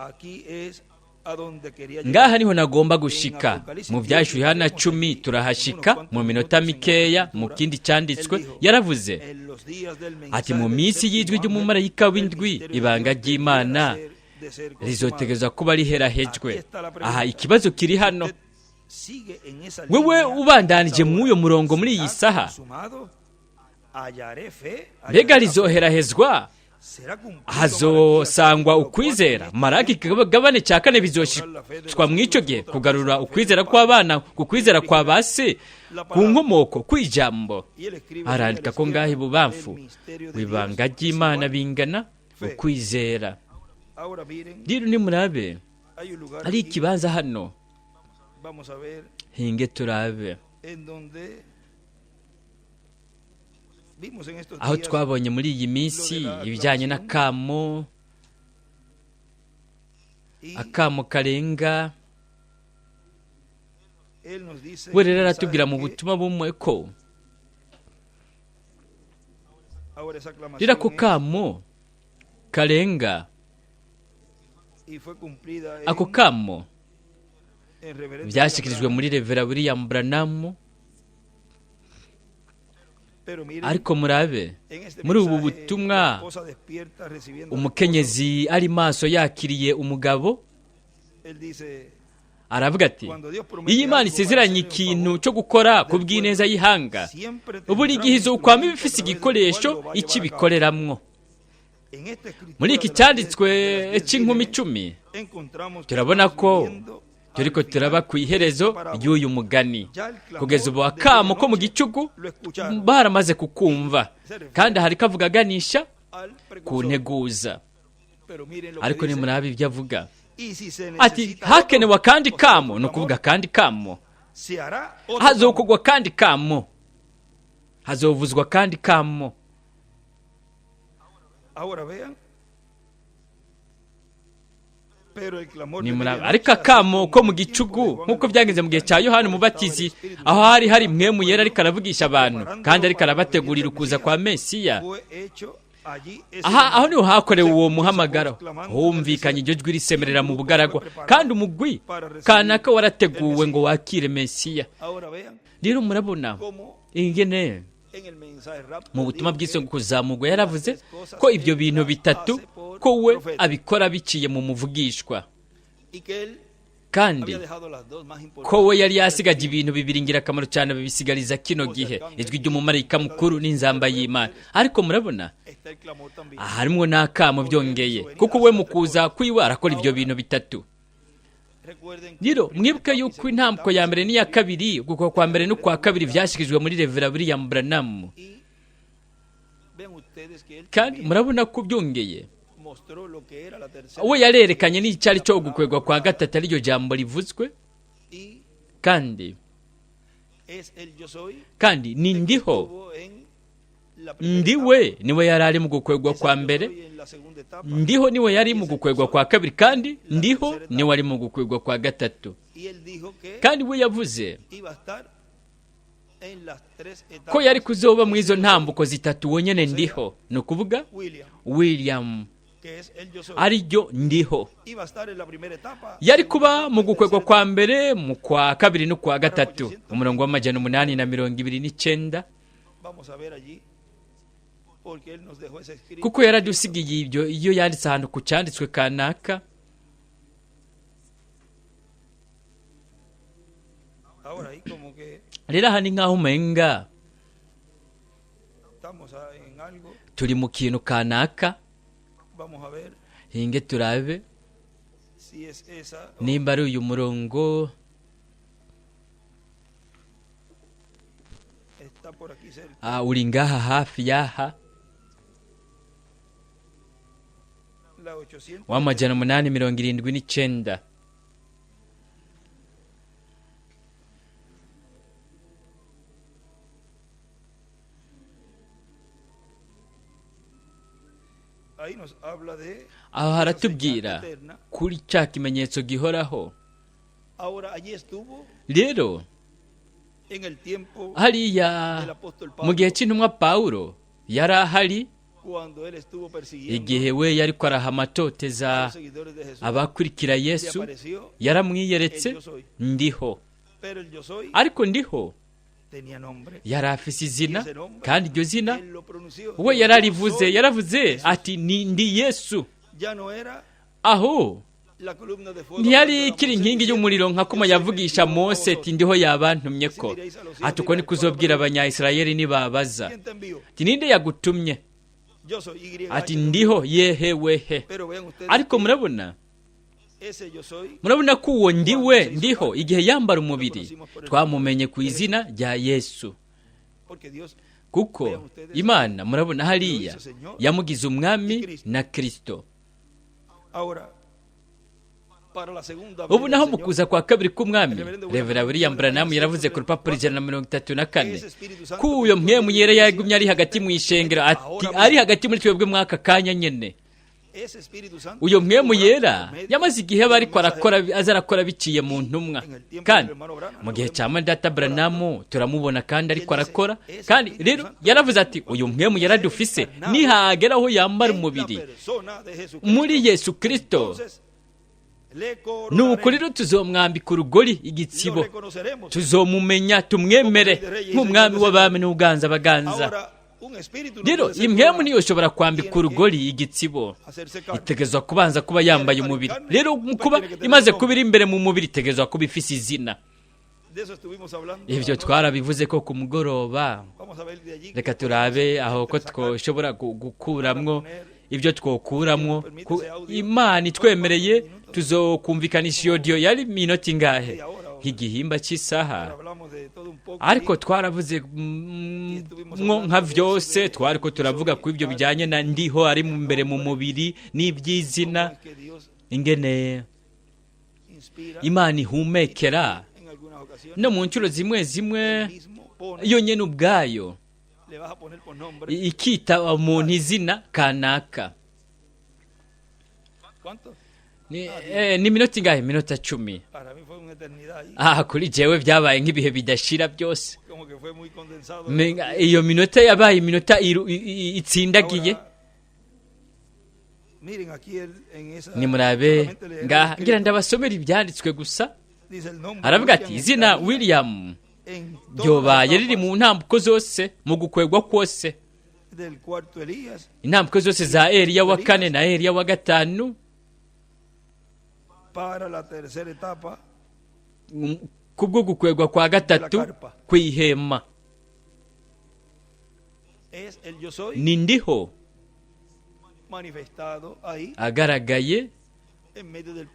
ngaha niho nagomba gushika. Mu vyahishuwe Yohana 10 turahashika mu minota mikeya. Mu kindi cyanditswe yaravuze ati mu minsi y'ijwi ry'umumarayika w'indwi ibanga ry'Imana rizotegerezwa kuba riherahejwe. Aha ikibazo kiri hano, wewe ubandanije mw'uyo murongo muri iyi saha, mbega rizoherahezwa? Hazosangwa ukwizera. Maraki ikigabane cya 4 bizoshitswa mw'icyo gihe, kugarura ukwizera kw'abana ku kwizera kwa base ku nkomoko kw'ijambo. Arandika ko ngaho ibubamfu ibanga ry'Imana bingana ukwizera. Rero nimurabe ari ikibanza hano, hinge turabe aho twabonye muri iyi minsi ibijyanye n'akamo, akamo karenga. We rero aratubwira mu butumwa bumwe ko rero ako kamo karenga, ako kamo byashyikirijwe muri Revera William Branham. Ariko murabe muri ubu butumwa umukenyezi ari maso yakiriye umugabo, aravuga ati iyo Imana isezeranye ikintu cyo gukora ku bw'ineza y'ihanga, buri gihe izokwama ibifise igikoresho ikibikoreramwo. Muri iki cyanditswe cy'inkumi 10 turabona ko turiko turaba ku iherezo ry'uyu mugani. Kugeza ubu akamo ko mu gicuku baramaze kukumva, kandi hari kavuga aganisha ku nteguza. Ariko nimurabe ibyo avuga ati hakenewe akandi kamo, ni ukuvuga akandi kamo, hazokugwa akandi kamo, hazovuzwa akandi kamo. Ariko akamo ko mu gicugu nk'uko byagenze mu gihe cya Yohana Umubatizi, aho hari hari mwemu yera ariko aravugisha abantu kandi ariko arabategurira ukuza kwa Mesiya. Aha aho niho hakorewe uwo muhamagaro, humvikanye iryo jwi risemerera mu bugaragwa, kandi umugwi kanaka warateguwe ngo wakire Mesiya. Rero murabona ingene mu butumwa bw'isonga kuzamurwa yaravuze ko ibyo bintu bitatu ko we abikora biciye mu muvugishwa, kandi ko we yari yasigaje ibintu bibiri ingirakamaro cyane babisigariza kino gihe, ijwi ry'umumarayika mukuru n'inzamba y'Imana. Ariko murabona harimwo n'akamo byongeye, kuko we mu kuza kwiwe arakora ibyo bintu bitatu. Rero mwibuke yuko intambwe ya mbere n'iya kabiri, uko kwa mbere n'ukwa kabiri byashyikirijwe muri Revera William Branham, kandi murabona ko byongeye we yarerekanye n'icyari cyo gukwegwa kwa gatatu, ariryo jambo rivuzwe, kandi ni ndiho, ndiwe niwe yari ari mu gukwegwa kwa mbere, ndiho niwe yari mu gukwegwa kwa kabiri, kandi ndiho niwe ari mu gukwegwa kwa gatatu. Kandi we yavuze ko yari kuzoba mu izo ntambuko zitatu wenyine ndiho, ni ukuvuga William Ariryo ndiho. Yari kuba mu gukwegwa kwa mbere, mu kwa kabiri no kwa gatatu. Umurongo wa 829, kuko yaradusigiye ibyo iyo yanditse ahantu ku cyanditswe kanaka. Rero aha ni nk'aho umenga turi mu kintu kanaka. Hinge turabe nimba ari uyu murongo. Uri ngaha hafi y'aha, wa 879. Aho haratubwira kuri cya kimenyetso gihoraho. Rero hariya mu gihe cy'intumwa Pawulo yari ahari, igihe we yari araha amatoteza abakurikira Yesu, yaramwiyeretse ndiho. Ariko ndiho yari afise izina, kandi iryo zina we yararivuze. Yaravuze ati ni ndi Yesu. Aho ntiyari ikiri inkingi y'umuriro nka kuma yavugisha Mose ati ndiho yabantumye ko. Ati uko niko uzobwira Abanyayisirayeli nibabaza ati ninde yagutumye? Ati ndiho yehe wehe. Ariko murabona ko uwo ndiwe ndiho, igihe yambara umubiri, twamumenye ku izina rya Yesu, kuko Imana, murabona hariya, yamugize Umwami na Kirisito. Ubu naho mu kuza kwa kabiri k'Umwami, Reverend William Branham yaravuze ku rupapuro 134 ko uyo Mpwemu Yera yagumye ari hagati mu ishengero, ati ari hagati muri twebwe mwaka kanya nyene. Uyo Mpwemu Yera yamaze igihe aba ariko arakora, aza arakora biciye mu ntumwa, kandi mu gihe cya Data Branham turamubona kandi ariko arakora. Kandi rero yaravuze ati uyu Mpwemu Yera dufise nihagera aho yambara umubiri muri Yesu Kristo, nuko rero tuzomwambika urugori igitsibo, tuzomumenya, tumwemere nk'Umwami w'abami n'uganza baganza. Rero impwemu ntiyoshobora kwambika urugori igitsibo, itegerezwa kubanza kuba yambaye umubiri. Rero kuba imaze kuba iri imbere mu mubiri, itegerezwa kuba ifise izina. Ibyo twarabivuze ko ku mugoroba. Reka turabe aho ko twoshobora gukuramwo ibyo twokuramwo. Imana itwemereye tuzokumvikanisha iyo audio. Yari minota ingahe? Nk'igihimba cy'isaha. Ariko twaravuze mwo nka vyose, twariko turavuga ku ibyo bijyanye na ndiho ari mbere mu mubiri n'iby'izina, ingene Imana ihumekera no mu nshuro zimwe zimwe yo nyene ubwayo ikita umuntu izina kanaka. Ni minota ingahe? Minota 10. Kuri jewe byabaye nk'ibihe bidashira byose. Iyo minota yabaye iminota itsindagiye. Nimurabe ngaha, ngira ndabasomera ibyanditswe gusa. Aravuga ati izina William ryobaye riri mu ntambuko zose, mu gukwegwa kose, intambwe zose za Eliya wa kane na Eliya wa gatanu, kubwo gukwegwa kwa gatatu kw'ihema. Ni ndiho agaragaye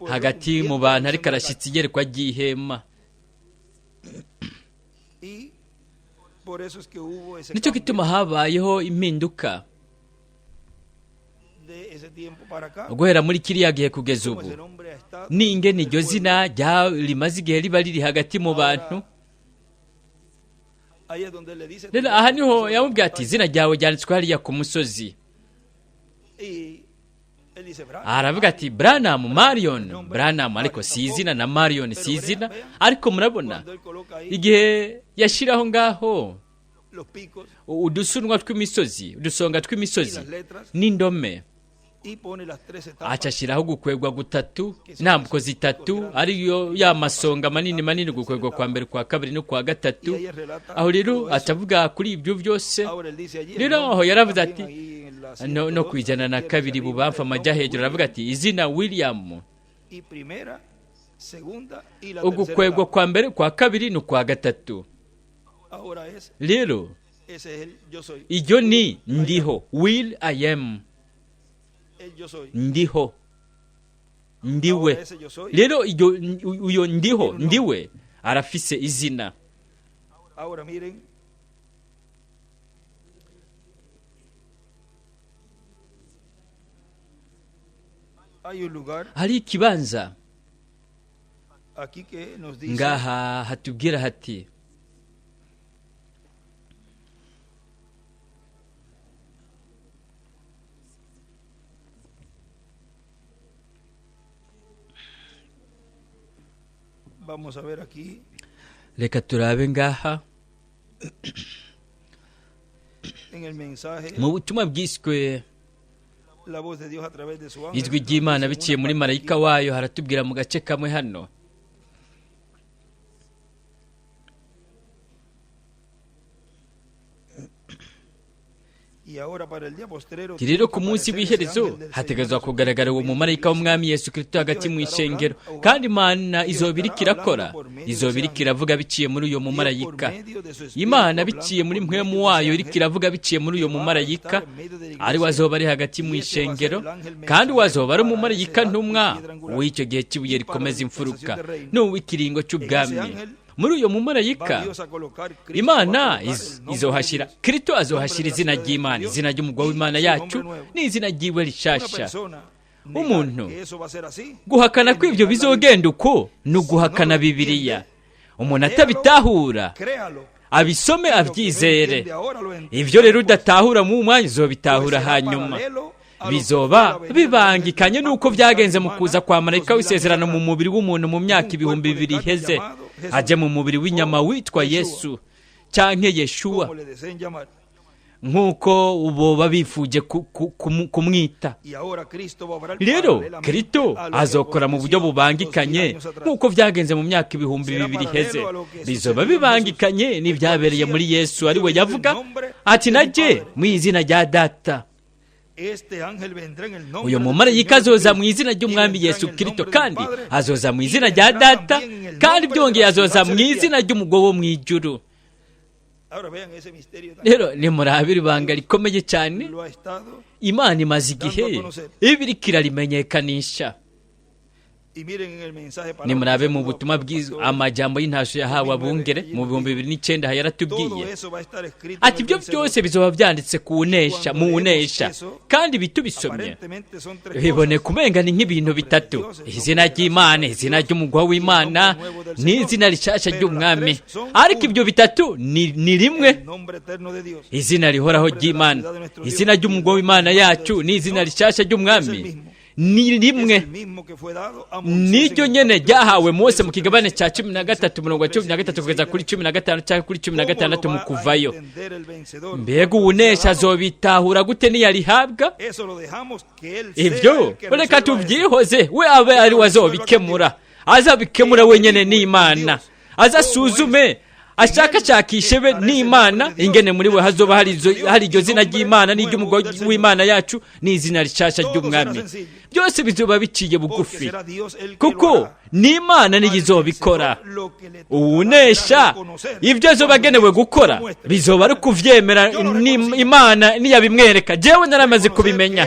hagati mu bantu, ariko arashyitsa iyerekwa ry'ihema. Nicyo gituma habayeho impinduka guhera muri kiriya gihe kugeza ubu, n'ingene iryo zina rimaze igihe riba riri hagati mu bantu. Rero aha niho yamubwiye ati izina ryawe ryanditswe hariya ku musozi. Aravuga ati Branham, Marion Branham, ariko si izina, na Marion si izina. Ariko murabona igihe yashyiraho ngaho udusunwa tw'imisozi, udusonga tw'imisozi n'indome, Aca ashyiraho gukwegwa gutatu, intambwe zitatu, ariyo ya masonga manini manini, gukwegwa kwa mbere, kwa kabiri no kwa gatatu. Aho rero acavuga kuri ibyo byose. Rero aho yaravuze ati no ku 102 bubamfu amajya hejuru, aravuga ati izina William, ugukwegwa kwa mbere, kwa kabiri no kwa gatatu. Rero iryo ni ndiho, will I am, ndiho, ndiwe. Rero uyo ndiho, ndiwe, arafise izina. Hari ikibanza ngaha hatubwira hati reka turabe ngaha mu butumwa bwiswe ijwi ry'Imana biciye muri marayika wayo, haratubwira mu gace kamwe hano. Rero ku munsi w'iherezo hategerezwa kugaragara uwo mumarayika w'umwami Yesu Kristo hagati mu ishengero, kandi Imana izoba iriko irakora, izoba iriko iravuga biciye muri uyo mumarayika. Imana biciye muri mpwemu wayo iriko iravuga biciye muri uyo mumarayika, ari we azoba ari hagati mu ishengero, kandi we azoba ari umumarayika ntumwa w'icyo gihe cy'ibuye rikomeza imfuruka n'uw'ikiringo cy'ubwami. Muri uyo mumarayika Imana izohashira Kristo, azohashira izina ry'Imana, izina ry'umugwa w'Imana yacu n'izina ry'iwe rishasha. Umuntu guhakana ko ibyo bizogenda uko ni uguhakana Bibiliya. Umuntu atabitahura abisome abyizere. Ibyo rero udatahura mu mwanya uzobitahura hanyuma. Bizoba bibangikanye nuko byagenze mu kuza kwa marayika w'isezerano mu mubiri w'umuntu mu myaka 2000 iheze, ajya mu mubiri w'inyama witwa Yesu canke Yeshua nk'uko ubo babifuje kumwita. Rero Kristo azokora mu buryo bubangikanye nk'uko byagenze mu myaka 2000 iheze. Bizoba bibangikanye n'ibyabereye muri Yesu, ari we yavuga ati naje mu izina rya Data. Uyu mumarayika azoza mu izina ry'umwami Yesu Kristo, kandi azoza mu izina rya Data, kandi byongeye azoza mu izina ry'umugabo wo mu ijuru. Rero nimurabira ibanga rikomeye cyane Imana imaze igihe ibiriko irarimenyekanisha. Nimurabe mu butumwa bwiza amajambo y'intasho yahawe abungere mu 2009 yaratubwiye ati ibyo byose bizoba byanditse ku unesha, mu unesha. Kandi bitubisomye bibone kumenga ni nk'ibintu bitatu: izina ry'Imana, izina ry'umugwa w'Imana n'izina rishasha ry'umwami. Ariko ibyo bitatu ni rimwe: izina rihoraho ry'Imana, izina ry'umugwa w'Imana yacu n'izina rishasha ry'umwami ni rimwe. Niryo nyene ryahawe Mose mu kigabane cya 13 murongo wa 13 kugeza kuri 15 cyangwa kuri 16 mu kuvayo. Mbega uwunesha azobitahura gute niyarihabwa? Ibyo reka tubyihoze, we abe ari we azobikemura, azabikemura wenyene n'Imana, azasuzume ashakashakishe be n'Imana ingene muri we hazoba hari iryo zina ry'Imana n'iry'umugwa w'Imana yacu n'izina rishasha ry'umwami. Byose bizoba biciye bugufi, kuko n'Imana niyo izobikora. Uwunesha ibyo azoba agenewe gukora bizoba ari kuvyemera Imana niyabimwereka. Jewe naramaze kubimenya,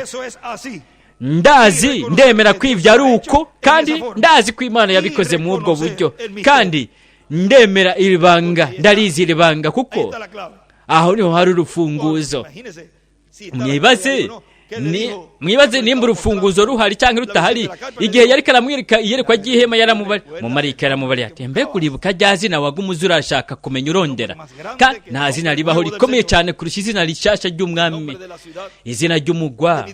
ndazi, ndemera ko ivyo ari uko, kandi ndazi ko Imana yabikoze mu ubwo buryo, kandi ndemera iri banga, ndarizi iri banga, kuko aho niho hari urufunguzo. Mwibaze nimba urufunguzo ruhari cyangwa rutahari. Igihe yariko aramwereka iyerekwa ry'ihema, yaramubari mumarayika yaramubari ati mbega uribuka rya zina wagumuze urashaka kumenya urondera? Kandi nta zina ribaho rikomeye cyane kurusha izina rishasha ry'umwami, izina ry'umugwa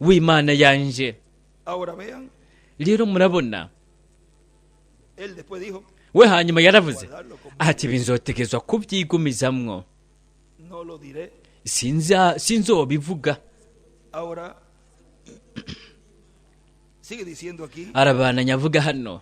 w'Imana yanje. Rero murabona we hanyuma yaravuze ati binzotegezwa kubyigumizamwo, sinzobivuga. Arabananya avuga hano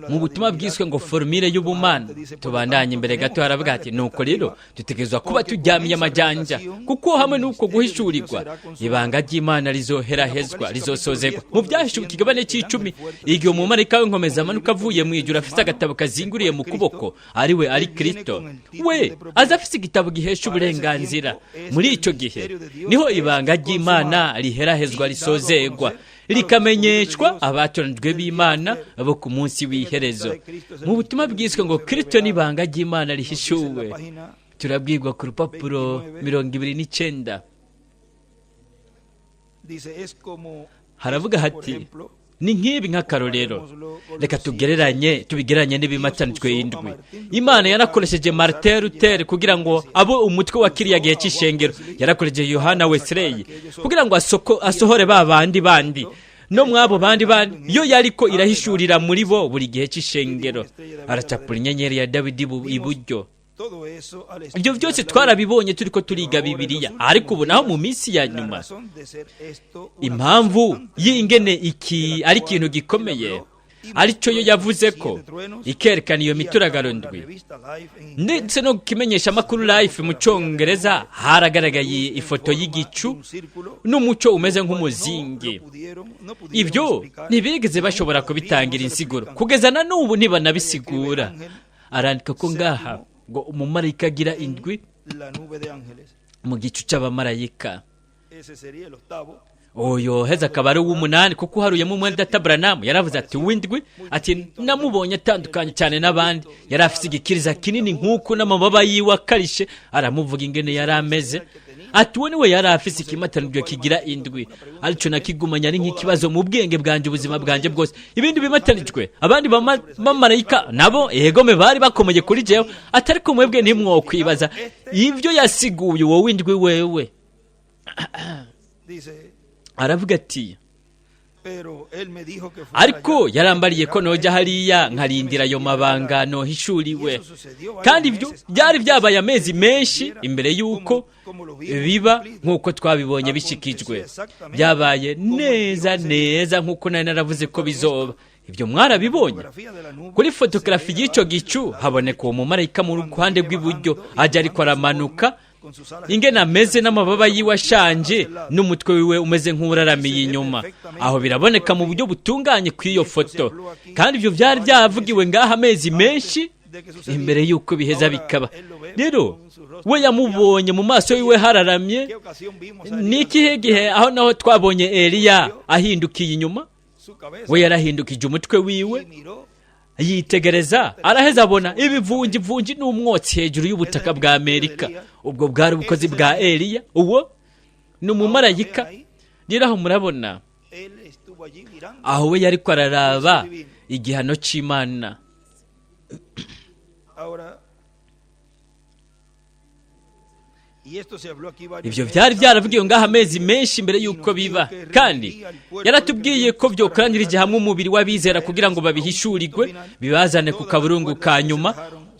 mu butumwa bwiswe ngo formule y'ubumana. Tubandanye imbere gato, haravuga ati: "Nuko rero dutegerezwa kuba turyamiye amajanja, kuko hamwe n'uko guhishurirwa ibanga ry'Imana rizoherahezwa, rizosozegwa." Mu Byahishuwe ikigabane c'icumi, igihe umumarayika w'inkomezi amanuka avuye mu ijuru afise agatabo kazinguriye mu kuboko, ari we ari Kristo, we aza afise igitabo gihesha uburenganzira. Muri ico gihe niho ibanga ry'Imana riherahezwa, risozegwa, rikamenyeshwa abatoranijwe b'Imana bo ku munsi w'iherezo. Mu butumwa bwiswe ngo Kristo n'ibanga ry'Imana rihishuwe, turabwirwa ku rupapuro 29, haravuga hati: "Ni nk'ibi, nk'akarorero, reka tugereranye, tubigereranye n'ibimatanijwe indwi. Imana yarakoresheje Martin Luther kugira ngo abe umutwe wa kiriya gihe cy'ishengero, yarakoresheje Yohana Wesley kugira ngo asohore ba bandi bandi no mwabo bandi bandi yo yariko irahishurira muri bo buri gihe cy'ishengero. Aracapura inyenyeri ya Dawidi iburyo. Ibyo byose twarabibonye turiko turiga Bibiliya. Ariko ubu naho mu minsi ya nyuma, impamvu y'ingene iki ari ikintu gikomeye, aricyo yo yavuze ko ikerekana iyo mituragaro ndwi, ndetse no kimenyesha amakuru Life mu Cyongereza haragaragaye ifoto y'igicu n'umucyo umeze nk'umuzingi. Ibyo ntibigeze bashobora kubitangira insiguro, kugeza na n'ubu ntibanabisigura." Arandika ko ngaha ngo umumarayika agira indwi mu gicu cy'abamarayika, uyo heza akaba ari uw'umunani, kuko uharuyemo umwenda data Branham yaravuze ati uw'indwi, ati: "Namubonye atandukanye cyane n'abandi, yari afite igikiriza kinini nk'uko n'amababa yiwe akarishe." Aramuvuga ingene yari ameze, ati uwo niwe yari afise ikimatanijwe kigira indwi, aricyo nakigumanye ari nk'ikibazo mu bwenge bwanjye ubuzima bwanjye bwose. Ibindi bimatanijwe, abandi bamarayika nabo egome bari bakomeye kuri jewe, atari ko mwebwe ntimwokwibaza ibyo yasiguye uwo w'indwi wewe. Aravuga ati: "Ariko yarambariye ko nojya hariya nkarindira ayo mabanga nohishuriwe, kandi ibyo byari byabaye amezi menshi imbere y'uko biba, nk'uko twabibonye bishikijwe. Byabaye neza neza nk'uko nari naravuze ko bizoba. Ibyo mwarabibonye kuri fotogarafi y'icyo gicu, haboneka uwo mumarayika mu ruhande rw'iburyo ajya ariko aramanuka, ingene ameze n'amababa yiwe ashanje n'umutwe wiwe umeze nk'uraramiye inyuma. Aho biraboneka mu buryo butunganye ku iyo foto, kandi ibyo byari byavugiwe ngaha amezi menshi imbere y'uko biheza bikaba. Rero we yamubonye mu maso yiwe hararamye. Ni ikihe gihe aho naho twabonye Eliya ahindukiye inyuma? We yarahindukije umutwe wiwe yitegereza, araheza abona ibivungivungi n'umwotsi hejuru y'ubutaka bwa Amerika. Ubwo bwari ubukozi bwa Eliya. Uwo ni umumarayika." Rero aho murabona aho we yariko araraba igihano c'Imana. Ahora, y esto se habló aquí varios Ibyo meses byari byaravugiwe ngaha amezi antes, menshi mbere y'uko biba, kandi yaratubwiye ko byokoranirije hamwe umubiri w'abizera kugira ngo babihishurirwe, bibazane ku kaburungu ka nyuma,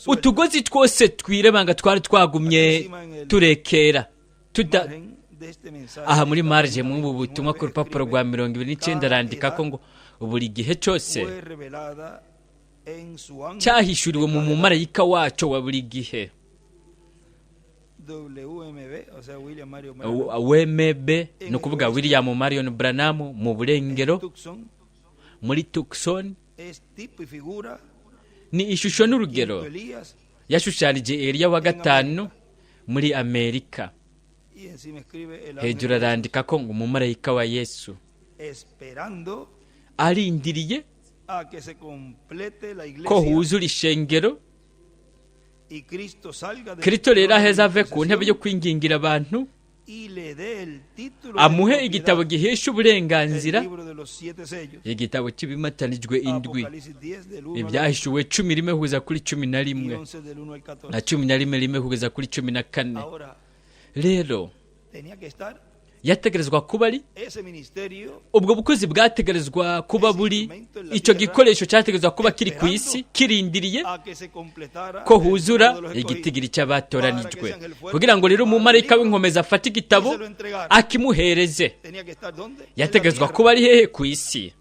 utugozi twose twirebanga twari twagumye turekera tuda. Margen de este mensaje, Aha muri marge mw'ubu butumwa ku rupapuro rwa 29 arandika ko ngo buri gihe cyose fue revelada en su ángel cyahishuriwe mu mumarayika waco wa buri gihe. WMB, o sea, William Mario Branham, WMB, ni ukuvuga William Marion Branham, mu burengero, Tucson, muri Tucson, es tipo y figura ni ishusho n'urugero quinto Elías yashushanije Eliya wa gatanu muri Amerika. Y encima escribe el Hejuru ángel arandika ko ngo umumarayika wa Yesu esperando arindiriye a que se complete la ko iglesia huzura ishengero, y Cristo salga del Kristo rero trono de aheza ave ku ntebe yo intercesión kwingingira abantu, y le dé el título de amuhe propiedad, igitabo gihesha el uburenganzira, libro de los siete sellos, igitabo cy'ibimatanijwe indwi, Apocalipsis 10 del 1 al Ibyahishuwe 11 kugeza kuri cumi na y rimwe 11 del 1 al 14. na 11 rimwe kugeza kuri 14. Ahora Rero tenía que estar Yategerezwa kuba ari ubwo bukozi bwategerezwa kuba buri icyo gikoresho cyategerezwa kuba kiri ku isi kirindiriye ko huzura igitigiri cy'abatoranijwe, kugira ngo rero umumarayika w'inkomezi afate igitabo akimuhereze. Yategerezwa kuba ari hehe? Ku isi.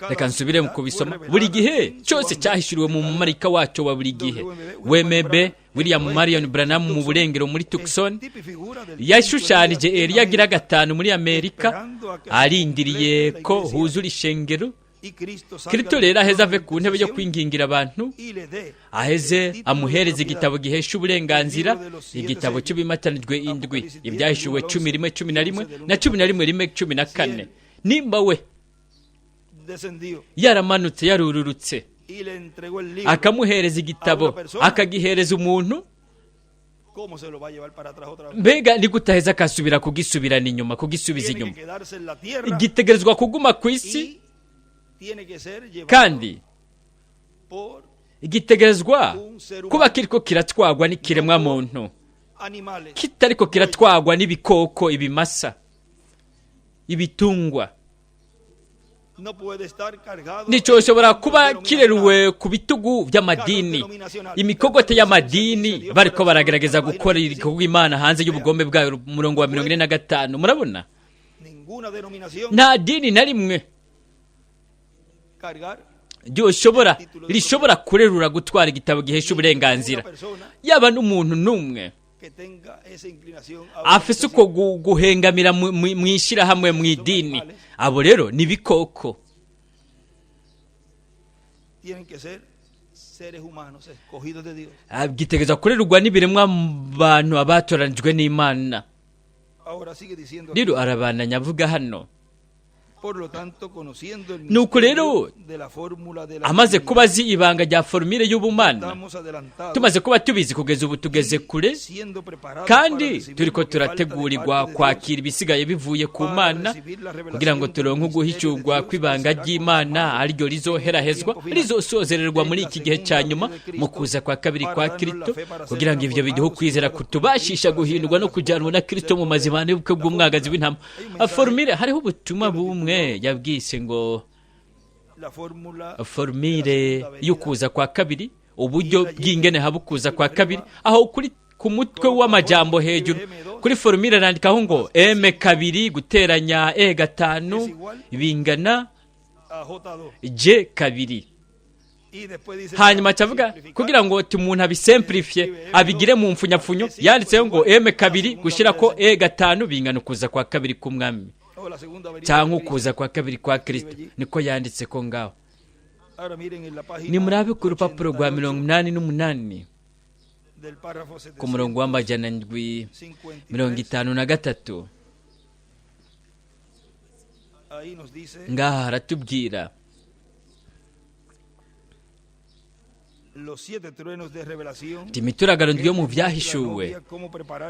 Reka nsubire mu kubisoma. Buri gihe cyose cyahishuriwe mu mumarayika wacyo wa buri gihe. WMB, William Marion Branham, mu burengero muri Tucson, yashushanije Eliya agira gatanu muri Amerika, arindiriye ko huzura ishengero. Kristo rero aheze ave ku ntebe yo kwingingira abantu, aheze amuhereza igitabo gihesha uburenganzira, igitabo cy'ibimatanijwe indwi, Ibyahishuwe 11 11 na 11 1 14. Nimba we yaramanutse, yarururutse, akamuhereza igitabo, akagihereza umuntu, mbega ni gute aheza akasubira kugisubirana inyuma, kugisubiza inyuma? Gitegerezwa kuguma ku isi, kandi gitegerezwa kuba kiriko kiratwagwa n'ikiremwa muntu, kitariko kiratwagwa n'ibikoko, ibimasa, ibitungwa. Nticyoshobora kuba kireruwe ku bitugu by'amadini, imikogote y'amadini bariko baragerageza gukora igikorwa Imana hanze y'ubugombe bwayo. Umurongo wa 45, murabona, nta dini na rimwe ryoshobora, rishobora kurerura gutwara igitabo gihesha uburenganzira, yaba n'umuntu n'umwe afise uko guhengamira mu ishyirahamwe, mu idini. Abo rero ni ibikoko. Gitegerezwa kurerurwa n'ibiremwa bantu, abatoranijwe n'Imana. Rero arabandanya avuga hano. Nuko rero amaze kuba azi ibanga rya formule y'ubumana, tumaze kuba tubizi, kugeza ubu tugeze kure, kandi turiko turategurirwa kwakira ibisigaye bivuye ku Mana, kugira ngo turonke uguhishurwa kw'ibanga ry'Imana, ariryo rizoherahezwa, rizosozererwa muri iki gihe cya nyuma mu kuza kwa kabiri kwa Kristo, kugira ngo ivyo biduhe ukwizera kutubashisha guhindurwa no kujyanwa na Kristo mu mazimano y'ubukwe bw'umwagazi w'intama. Formule, hariho ubutumwa bumwe yabwise ngo formule y'ukuza kwa kabiri, uburyo bw'ingene haba ukuza kwa kabiri. Aho kuri ku mutwe w'amajambo hejuru kuri formule arandikaho ngo M kabiri guteranya E gatanu bingana J kabiri. Hanyuma acavuga kugira ngo umuntu abisemplifiye, abigire mu mfunyapfunyo, yanditseho ngo M kabiri gushyira ko E gatanu bingana ukuza kwa kabiri k'umwami, cyangwa ukuza kwa kabiri kwa Kristo, niko yanditse ko ngaho. Ni murabe ku rupapuro rwa 88, ku murongo wa 753. Ngaha haratubwira imituragaro yo mu byahishuwe,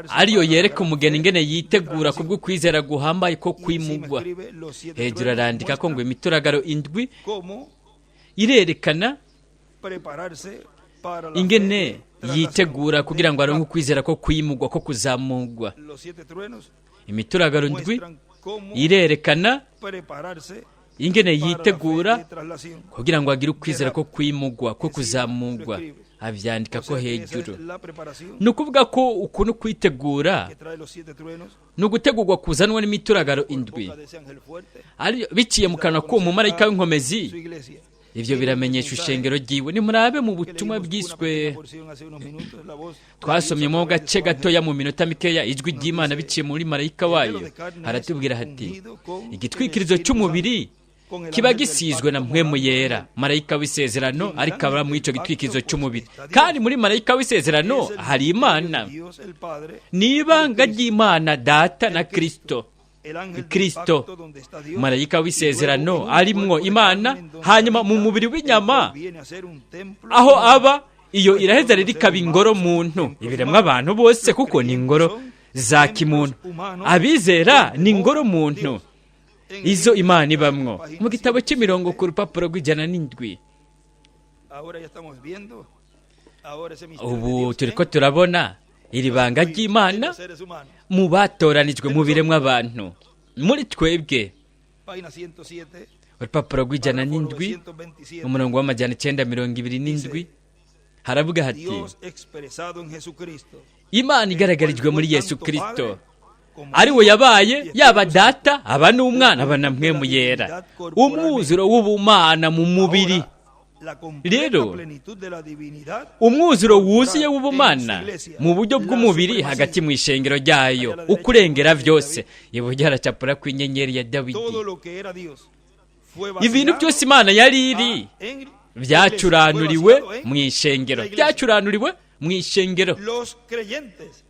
ariyo yereka umugeni ingene yitegura kubw'ukwizera guhambaye ko kwimugwa. Hejuru arandika ko ngo imituragaro indwi irerekana ingene yitegura kugira ngo aronke ukwizera ko kwimugwa, ko kuzamugwa. Imituragaro ndwi irerekana ingene yitegura kugira ngo agire ukwizera ko kwimugwa, ko kuzamugwa. Abyandika ko hejuru. Ni ukuvuga ko ukuntu kwitegura ni ugutegurwa kuzanwa n'imituragaro indwi biciye mu kanwa k'uwo mumarayika w'inkomezi. Ibyo biramenyesha ishengero ryiwe. Nimurabe mu butumwa bwiswe twasomyemo gace gatoya mu minota mikeya, ijwi ry'Imana biciye muri marayika wayo, haratubwira hati igitwikirizo cy'umubiri kiba gisizwe na mpwemu yera, marayika w'isezerano, ariko aba muri icyo gitwikirizo cy'umubiri. Kandi muri marayika w'isezerano hari Imana, ni ibanga ry'Imana Data na Kristo. Kristo marayika w'isezerano arimwo Imana, hanyuma mu mubiri w'inyama aho aba, iyo iraheza rero ikaba ingoro muntu, ibiremwa abantu bose, kuko ni ingoro za kimuntu. Abizera ni ingoro muntu izo Imana ibamwo. Mu gitabo cy'imirongo ku rupapuro rw'107, ubu turiko turabona Iri banga en ry'Imana los seres humanos. mu batoranijwe, mu biremwa abantu, muri twebwe. Página 107, Urupapuro rw'ijana párrafo n'indwi, 927. umurongo wa 927, haravuga hati: Dios expresado en Jesucristo, Imana igaragarijwe muri el cual Yesu tanto Kristo, Padre como ari we Hijo yabaye y Espíritu yaba Santo. Data, aba n'Umwana, aba na Mpwemu Yera, umwuzuro w'ubumana mu mubiri. Ahora, la completa Rero, plenitud de la divinidad umwuzuro wuzuye w'ubumana mu buryo bw'umubiri hagati mu ishengero ryayo, ukurengera byose. Iburyo haracapura kw'inyenyeri ya Dawidi. Todo lo que era Dios fue Ibintu vaciado byose Imana yari iri en la iglesia, byacuranuriwe fue vaciado en mu ishengero, la iglesia. byacuranuriwe mu ishengero. Los creyentes,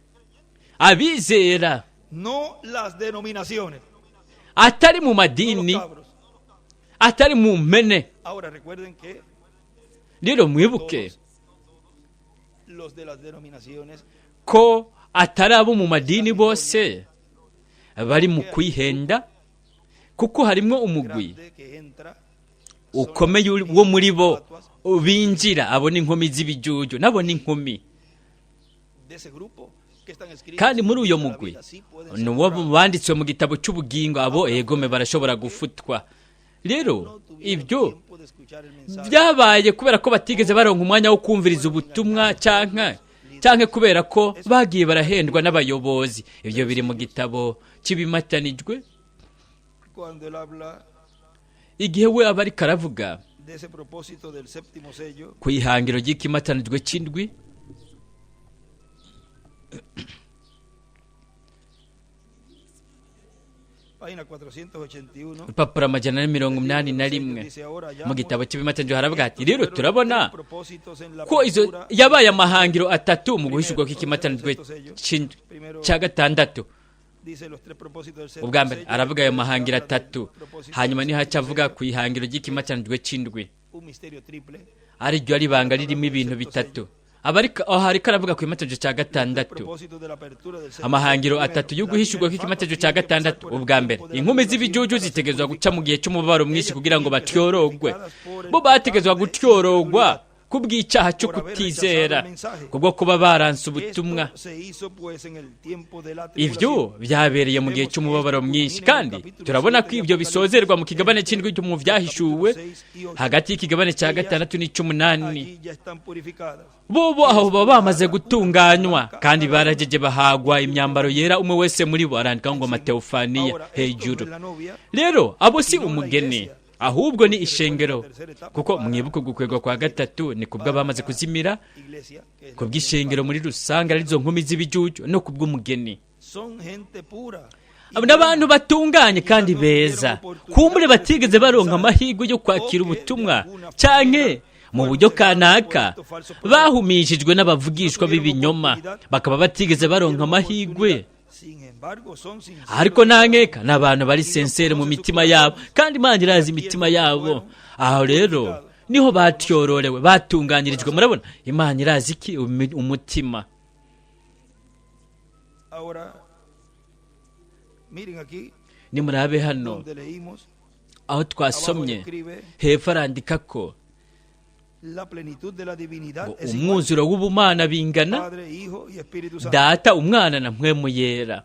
Abizera, no las denominaciones, atari mu no los madini, cabros. atari mu mpene. Ahora recuerden que Rero mwibuke todos los de las denominaciones ko atari abo mu madini bose bari mu kwihenda, kuko harimo umugwi grande que entra ukomeye wo muri bo binjira, abo ni inkumi z'ibijuju, nabo ni inkumi. de ese grupo que están escritos Kandi muri uyo en la mugwi vida, sí pueden ni ser uwo borrados. banditswe mu gitabo cy'ubugingo, abo egome barashobora gufutwa. Rero No tuvieron ibyo tiempo de escuchar el mensaje. byabaye kubera ko batigeze baronka umwanya wo kumviriza ubutumwa, canke kubera ko bagiye barahendwa n'abayobozi. Ibyo biri mu gitabo cy'ibimatanijwe. Cuando él habla Igihe we aba ariko aravuga de ese propósito del séptimo sello, ku ihangiro ry'ikimatanijwe c'indwi, página 481, urupapuro 481, mu gitabo cy'ibimatanijwe haravuga ati: rero turabona ko izo yabaye amahangiro atatu mu guhishurwa kw'ikimatanijwe c'indwi cya gatandatu. Ubwa mbere aravuga ayo mahangiro atatu, hanyuma niho aca avuga ku ihangiro ry'ikimatanijwe c'indwi, ariryo ari ibanga ririmo ibintu bitatu. Aba ariko aho ariko aravuga ku kimatanijwe cya gatandatu, amahangiro atatu yo guhishurwa kw'ikimatanijwe cya gatandatu. Ubwa mbere, inkumi z'ibijuju zitegerezwa guca mu gihe cy'umubabaro mwinshi kugira ngo batyorogwe. Bo bategerezwa gutyorogwa kubw'icyaha cyo kutizera, kubwo kuba baranse ubutumwa. Ibyo byabereye mu gihe cy'umubabaro mwinshi, kandi turabona ko ibyo bisozerwa mu kigabane cy'indwi cyo mu Byahishuwe, hagati y'ikigabane cya gatandatu n'icy'umunani. Bo aho baba bamaze gutunganywa kandi barageje bahagwa imyambaro yera, umwe wese muri bo arandikaho ngo Mateofaniya hejuru. Rero abo si umugeni, ahubwo ni ishengero, kuko mwibuke gukwegwa kwa gatatu ni kubw'abamaze kuzimira, kubw'ishengero muri rusange arizo nkumi z'ibijuju, no kubw'umugeni. Abo n'abantu batunganye kandi beza, kumbure batigeze baronka amahirwe yo kwakira ubutumwa, canke mu buryo kanaka bahumishijwe n'abavugishwa b'ibinyoma, bakaba batigeze baronka amahirwe. Ariko nta nkeka ni abantu bari sincères mu mitima yabo, kandi Imana irazi imitima yabo. Aho rero niho batyororewe, batunganyirijwe. Murabona, Imana irazi iki? Umutima. Ahora, miren aquí Nimurabe hano donde leímos, aho abajo twasomye, escribe hepfo arandika ko la plenitud de la divinidad ngo es igual. umwuzuro w'ubumana bingana Padre, Hijo y Espíritu Santo. Data, Umwana na Mpwemu Yera.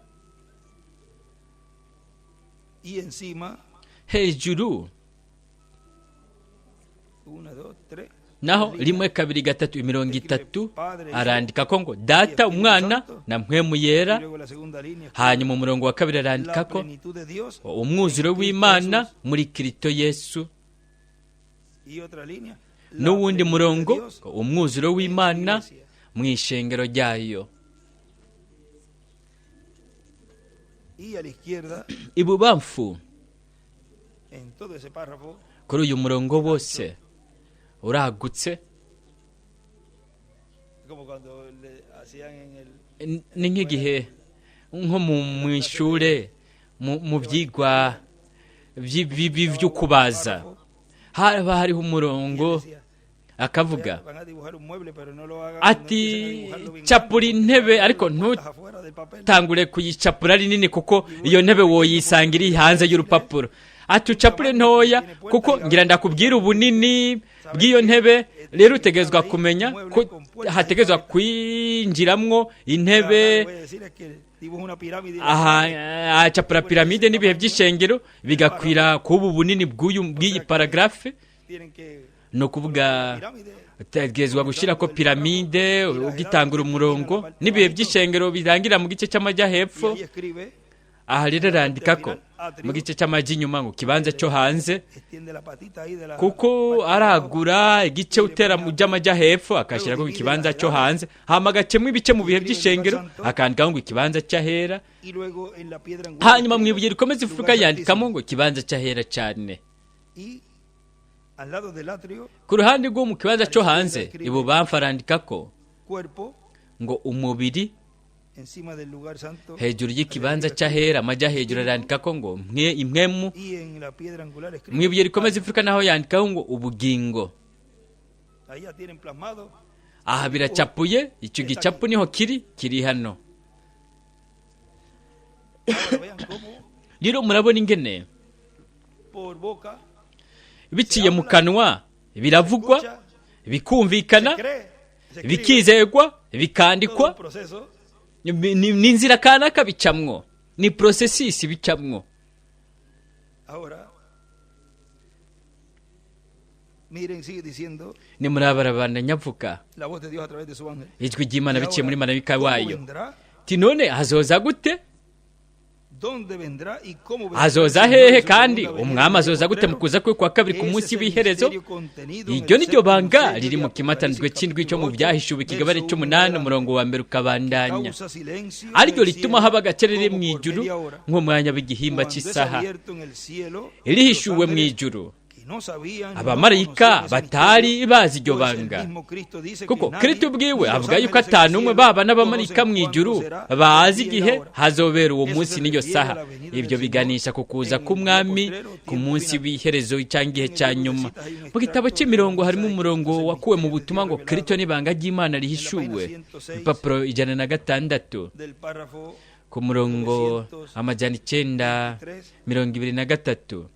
Y encima, Hejuru una, dos, tres. naho, rimwe, kabiri, gatatu, imirongo itatu, arandika ko ngo Data, Umwana na Mpwemu Yera. Y luego la segunda línea, Hanyuma umurongo wa kabiri la arandika ko plenitud de Dios umwuzuro en Cristo w'Imana Jesús. muri Kirito Yesu. Y otra línea, la N'uwundi plenitud de murongo, Dios umwuzuro w'Imana mu ishengero ryayo. Y a la izquierda, Ibubamfu, en todo ese párrafo, kuri uyu murongo wose uragutse, como cuando le hacían en el ni nk'igihe nko mu ishure, mu byigwa by'ukubaza, haba hariho umurongo, decía, akavuga van a dibujar un mueble, pero no lo hagan, ati: no empiecen a dibujarlo bien "Capura intebe, ariko grande, patas afuera del papel". ntutangure kuyicapura ari nini, kuko iyo ntebe woyisanga iri hanze y'urupapuro. Ati ucapure ntoya, kuko ngira ndakubwira ubunini bw'iyo ntebe. Rero utegerezwa kumenya ko hategerezwa kwinjiramwo intebe. Aha acapura piramide n'ibihe by'ishengero bigakwira kuba ubunini bw'iyi paragarafe. Ni ukuvuga utegerezwa gushyira ko piramide ugitangura umurongo n'ibihe by'ishengero birangira mu gice cy'amajya hepfo. Aha rero arandika ko mu gice cy'amajya inyuma ngo kibanza cyo hanze, kuko aragura igice utera mu by'amajya hepfo akashyiraho ikibanza cyo hanze, hama agacemo ibice mu bihe by'ishengero akandikaho ngo ikibanza cy'ahera, hanyuma mu ibuye rikomeza imfuruka yandikamo ngo ikibanza cy'ahera cyane. Ku ruhande rwo mu kibanza cyo hanze ibubamfu arandika ko ngo umubiri, hejuru y'ikibanza cy'ahera amajya hejuru arandika ko ngo impwemu, mu ibuye rikomeza imfuruka naho yandikaho ngo ubugingo. Aha biracapuye, icyo gicapu niho kiri hano. Rero murabona ingene biciye mu kanwa biravugwa, bikumvikana, bikizegwa, bikandikwa. Ni inzira kanaka bicamwo, ni processus bicamwo. Ni murabarabana nyavuga ijwi ry'Imana biciye muri marayika wayo. Ti none azoza gute? Azoza hehe? Kandi umwami azoza gute mu kuza kwe kwa kabiri ku munsi w'iherezo? Iryo ni ryo banga riri mu kimatanzwe cy'indwi cyo mu byahishuwe ikigabane cy'umunani umurongo wa mbere ukabandanya, ariryo rituma haba agacerere mu ijuru nk'umwanya w'igihimba cy'isaha. Irihishuwe mu ijuru, abamarayika batari bazi iryo banga, kuko Kristo ubwiwe avuga yuko atanumwe baba n'abamarayika mu ijuru bazi igihe hazobera uwo munsi n'iyo saha. Ibyo biganisha ku kuza k'umwami ku munsi w'iherezo cyangwa igihe cya nyuma. Mu gitabo cy'imirongo harimo umurongo wakuwe mu butumwa ngo Kristo n'ibanga ry'Imana rihishuwe, ipapuro 106 ku murongo 923.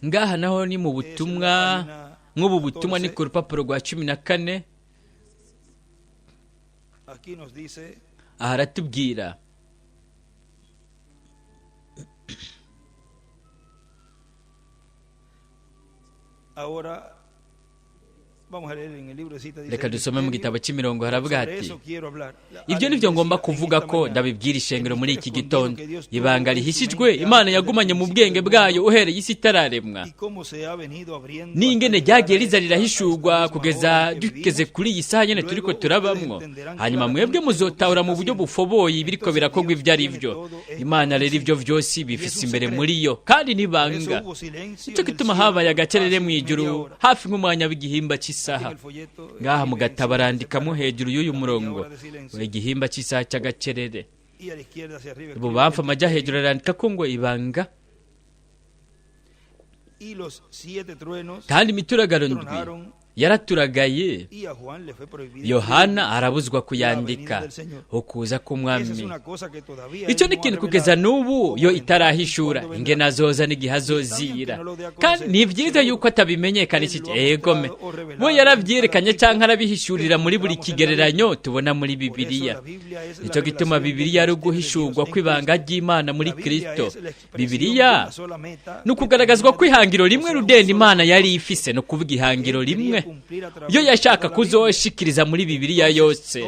Ngaha naho ni mu butumwa nk'ubu butumwa ni ku rupapuro rwa 14. Aha aratubwira reka dusome mu gitabo cy'imirongo. Haravuga hati ibyo nibyo ngomba kuvuga ko ndabibwira ishengero muri iki gitondo. Ibanga rihishijwe Imana yagumanye mu bwenge bwayo uhereye isi itararemwa, n'ingene ryagiye riza rirahishurwa kugeza dugeze kuri iyi saha nyene turiko turabamwo. Hanyuma mwebwe muzotahura mu buryo bufoboye ibiriko birakorwa ibyo ari byo. Imana rero ibyo vyose bifise imbere muri yo, kandi n'ibanga. Nicyo gituma habaye agacerere mu ijuru hafi nk'umwanya w'igihimba cy'isaha. Ngaha mu gatabo arandikamo hejuru y'uyu murongo igihimba cy'isaha cy'agacerere. Ibubamfu amajya hejuru arandika ko ngo ibanga. Kandi imituragaro ndwi yaraturagaye, Yohana arabuzwa kuyandika ukuza k'umwami. Icyo ni ikintu kugeza n'ubu yo itarahishura ingene azoza n'igihe azozira, kandi ni byiza yuko atabimenyekana iki egome we yarabyerekanye cyangwa arabihishurira muri buri kigereranyo tubona muri Bibiliya. Nicyo gituma Bibiliya ari uguhishurwa kw'ibanga ry'Imana muri Kristo. Bibiliya ni ukugaragazwa kw'ihangiro rimwe rudenda Imana yari ifise, no kuvuga ihangiro rimwe yo yashaka kuzoshikiriza muri Bibiliya yose.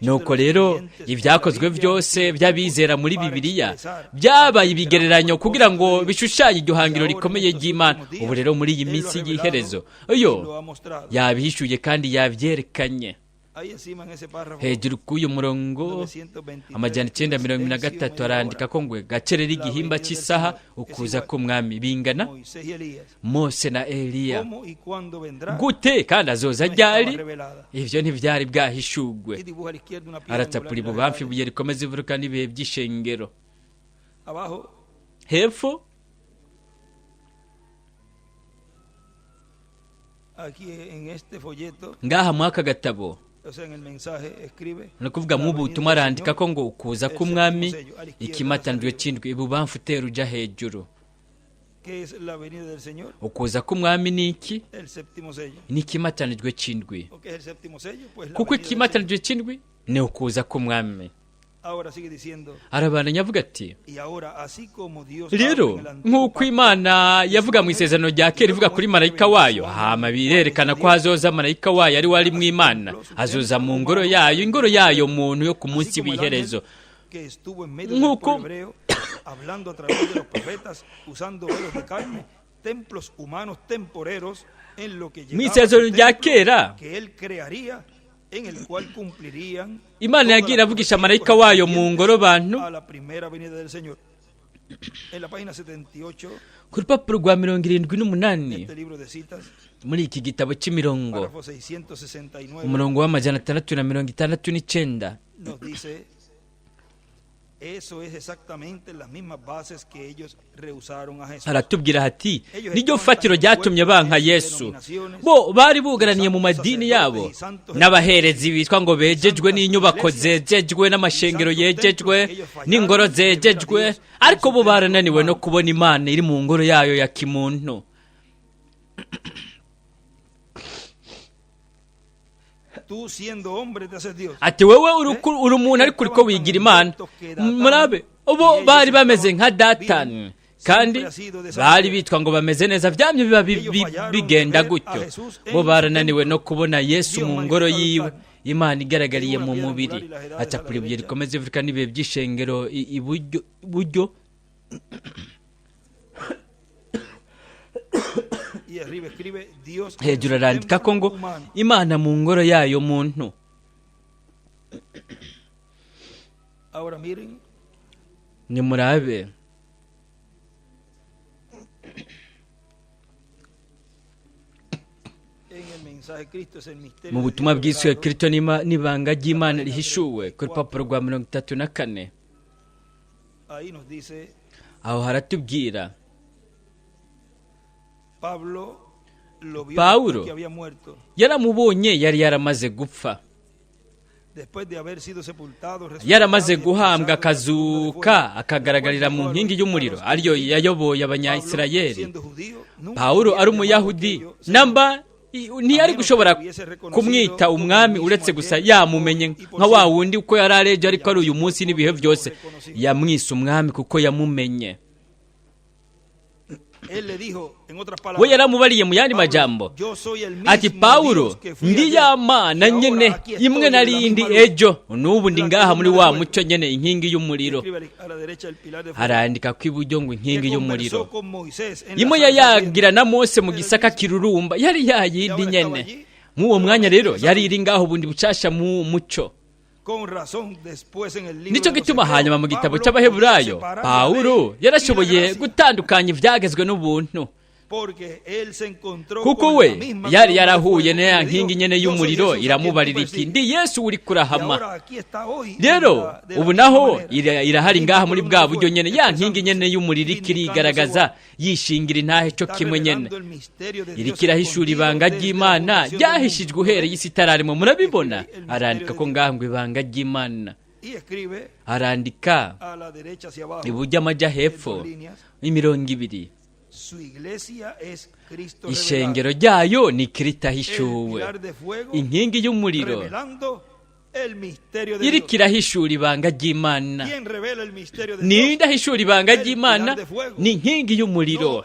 Nuko rero ibyakozwe byose by'abizera muri Bibiliya byabaye ibigereranyo kugira ngo bishushanye iryo hangiro rikomeye ry'Imana. Ubu rero muri iyi minsi y'iherezo yo yabihishuye kandi yabyerekanye. Hejuru k'uyu murongo 923 arandika ko ngo gacerere igihimba cy'isaha ukuza k'umwami bingana Mose na Eliya. Gute kandi azoza ryari? Ivyo ntivyari bwahishurwe. Aratapura ibubamfu ibuye rikomeza imfuruka n'ibihe by'ishengero. Hepfo ngaha muri aka gatabo Ni ukuvuga mu butumwa arandika ko ngo ukuza k'umwami ikimatanijwe cy'indwi, ibubamfu utera ujya hejuru. Ukuza k'umwami ni iki? Ni ikimatanijwe cy'indwi. Kuko ikimatanijwe cy'indwi ni ukuza k'umwami. Arabandanya avuga ati rero nk'uko Imana yavuga mu isezerano rya kera ivuga kuri marayika wayo, hama birerekana ko hazoza marayika wayo ari we ari mu Imana, azoza mu ngoro yayo, ingoro yayo muntu yo ku munsi w'iherezo. Nk'uko mu isezerano rya kera Imana yagiye iravugisha marayika wayo mu ngoro bantu. Ku rupapuro rwa 78 muri iki gitabo cy'imirongo, umurongo wa 669, haratubwira hati niryo fatiro ryatumye banka Yesu. Bo bari bugaraniye mu madini yabo n'abaherezi bitwa ngo bejejwe n'inyubako zejejwe n'amashengero yejejwe n'ingoro zejejwe, ariko bo barananiwe no kubona Imana iri mu ngoro yayo ya kimuntu. Ati wewe uri umuntu ariko uriko wigira Imana. Murabe ubo bari bameze nka Datani, kandi bari bitwa ngo bameze neza, byamye biba bigenda gutyo. Bo barananiwe no kubona Yesu mu ngoro yiwe, Imana igaragariye mu mubiri. Acapura ibuye rikomeza ivuka n'ibihe by'ishengero iburyo. Hejuru arandika ko ngo Imana mu ngoro yayo muntu. Nimurabe mu butumwa bw'Yesu Kristo n'ibanga ry'Imana rihishuwe, ku rupapuro rwa 34, aho haratubwira Pawulo yaramubonye, yari yaramaze gupfa, yaramaze guhambwa, akazuka, akagaragarira mu nkingi y'umuriro ariyo yayoboye Abanyayisirayeli. Pawulo ari umuyahudi, namba ntiyari gushobora kumwita umwami uretse gusa yamumenye nka wa wundi uko yari arejo, ariko ari uyu munsi n'ibihe byose yamwise umwami kuko yamumenye. We yaramubariye mu yandi majambo ati Pawulo ndi ya Mana nyene imwe narindi ejo n'ubu ndi ngaha muri wa mucyo nyene, inkingi y'umuriro. Arandika ko iburyo ngo inkingi y'umuriro imwe yayagira na Mose mu gisaka kirurumba, yari yayindi nyene. Mw'uwo mwanya rero yari iri ngaho bundi bucasha mu mucyo. Nicyo gituma hanyuma mu gitabo cy'Abaheburayo Pawulo yarashoboye gutandukanya ibyagezwe n'ubuntu, kuko we yari yarahuye na ya nkingi nyene y'umuriro iramubarira iti ndi Yesu uri kurahama. Rero ubu naho irahari ngaha muri bwa buryo nyene, ya nkingi nyene y'umuriro ikirigaragaza yishingira intahe cyo kimwe nyene, iriko irahishura ibanga ry'Imana ryahishijwe uhereye isi itararemwa. Murabibona, arandika ko ngaha ngo ibanga ry'Imana, arandika iburyo amajya hepfo imirongo ibiri, ishengero ryayo ni Kristo ahishuwe, inkingi y'umuriro iriko irahishura ibanga ry'Imana. Ninde ahishura ibanga ry'Imana? Ni inkingi y'umuriro.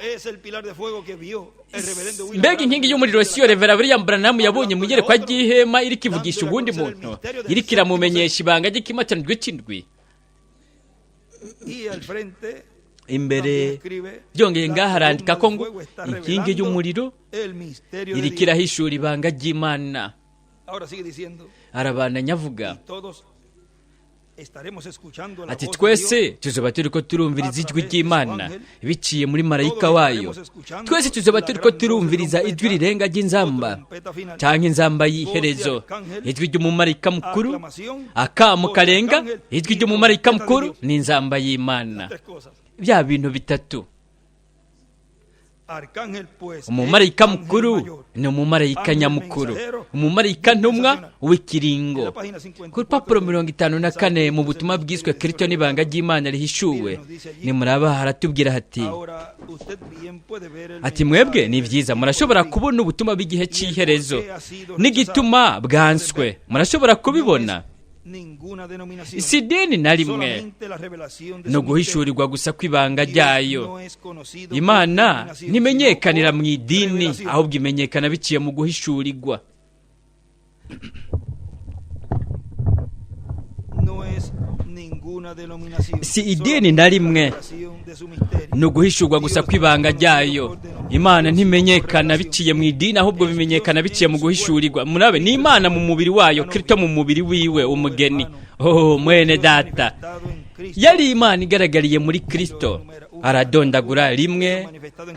Mbega inkingi y'umuriro siyo Revera William Branham yabonye mu iyerekwa ry'ihema iriko ivugisha uwundi muntu, iriko iramumenyesha ibanga ry'ikimatanijwe cy'indwi. Imbere byongeye ngaha arandika ko ngo inkingi y'umuriro iriko irahishura ibanga ry'Imana. Arabandanya avuga ati twese tuzoba turiko turumviriza ijwi ry'Imana biciye muri marayika wayo, twese tuzoba turiko turumviriza ijwi rirenga ry'inzamba cyangwa inzamba y'iherezo, ijwi ry'umumarayika mukuru, akamo karenga, ijwi ry'umumarayika mukuru n'inzamba y'Imana. Bya bintu bitatu. Umumarayika mukuru ni umumarayika nyamukuru, umumarayika ntumwa w'ikiringo. Ku rupapuro 54 mu butumwa bwiswe Kristo n'ibanga ry'Imana rihishuwe, nimuraba haratubwira hati ati mwebwe ni byiza murashobora kubona ubutumwa bw'igihe cy'iherezo n'igituma bwanswe, murashobora kubibona. Si idini na rimwe, ni uguhishurirwa gusa kw'ibanga ryayo. Imana ntimenyekanira mu idini, ahubwo imenyekana biciye mu guhishurirwa. Si idini na rimwe, ni uguhishurwa gusa kw'ibanga ryayo. Imana ntimenyekana biciye mu idini, ahubwo bimenyekana biciye mu guhishurirwa. Murabe, ni Imana mu mubiri wayo, Kristo mu mubiri wiwe, umugeni. Oh mwene data, yari Imana igaragariye muri Kristo. Aradondagura rimwe,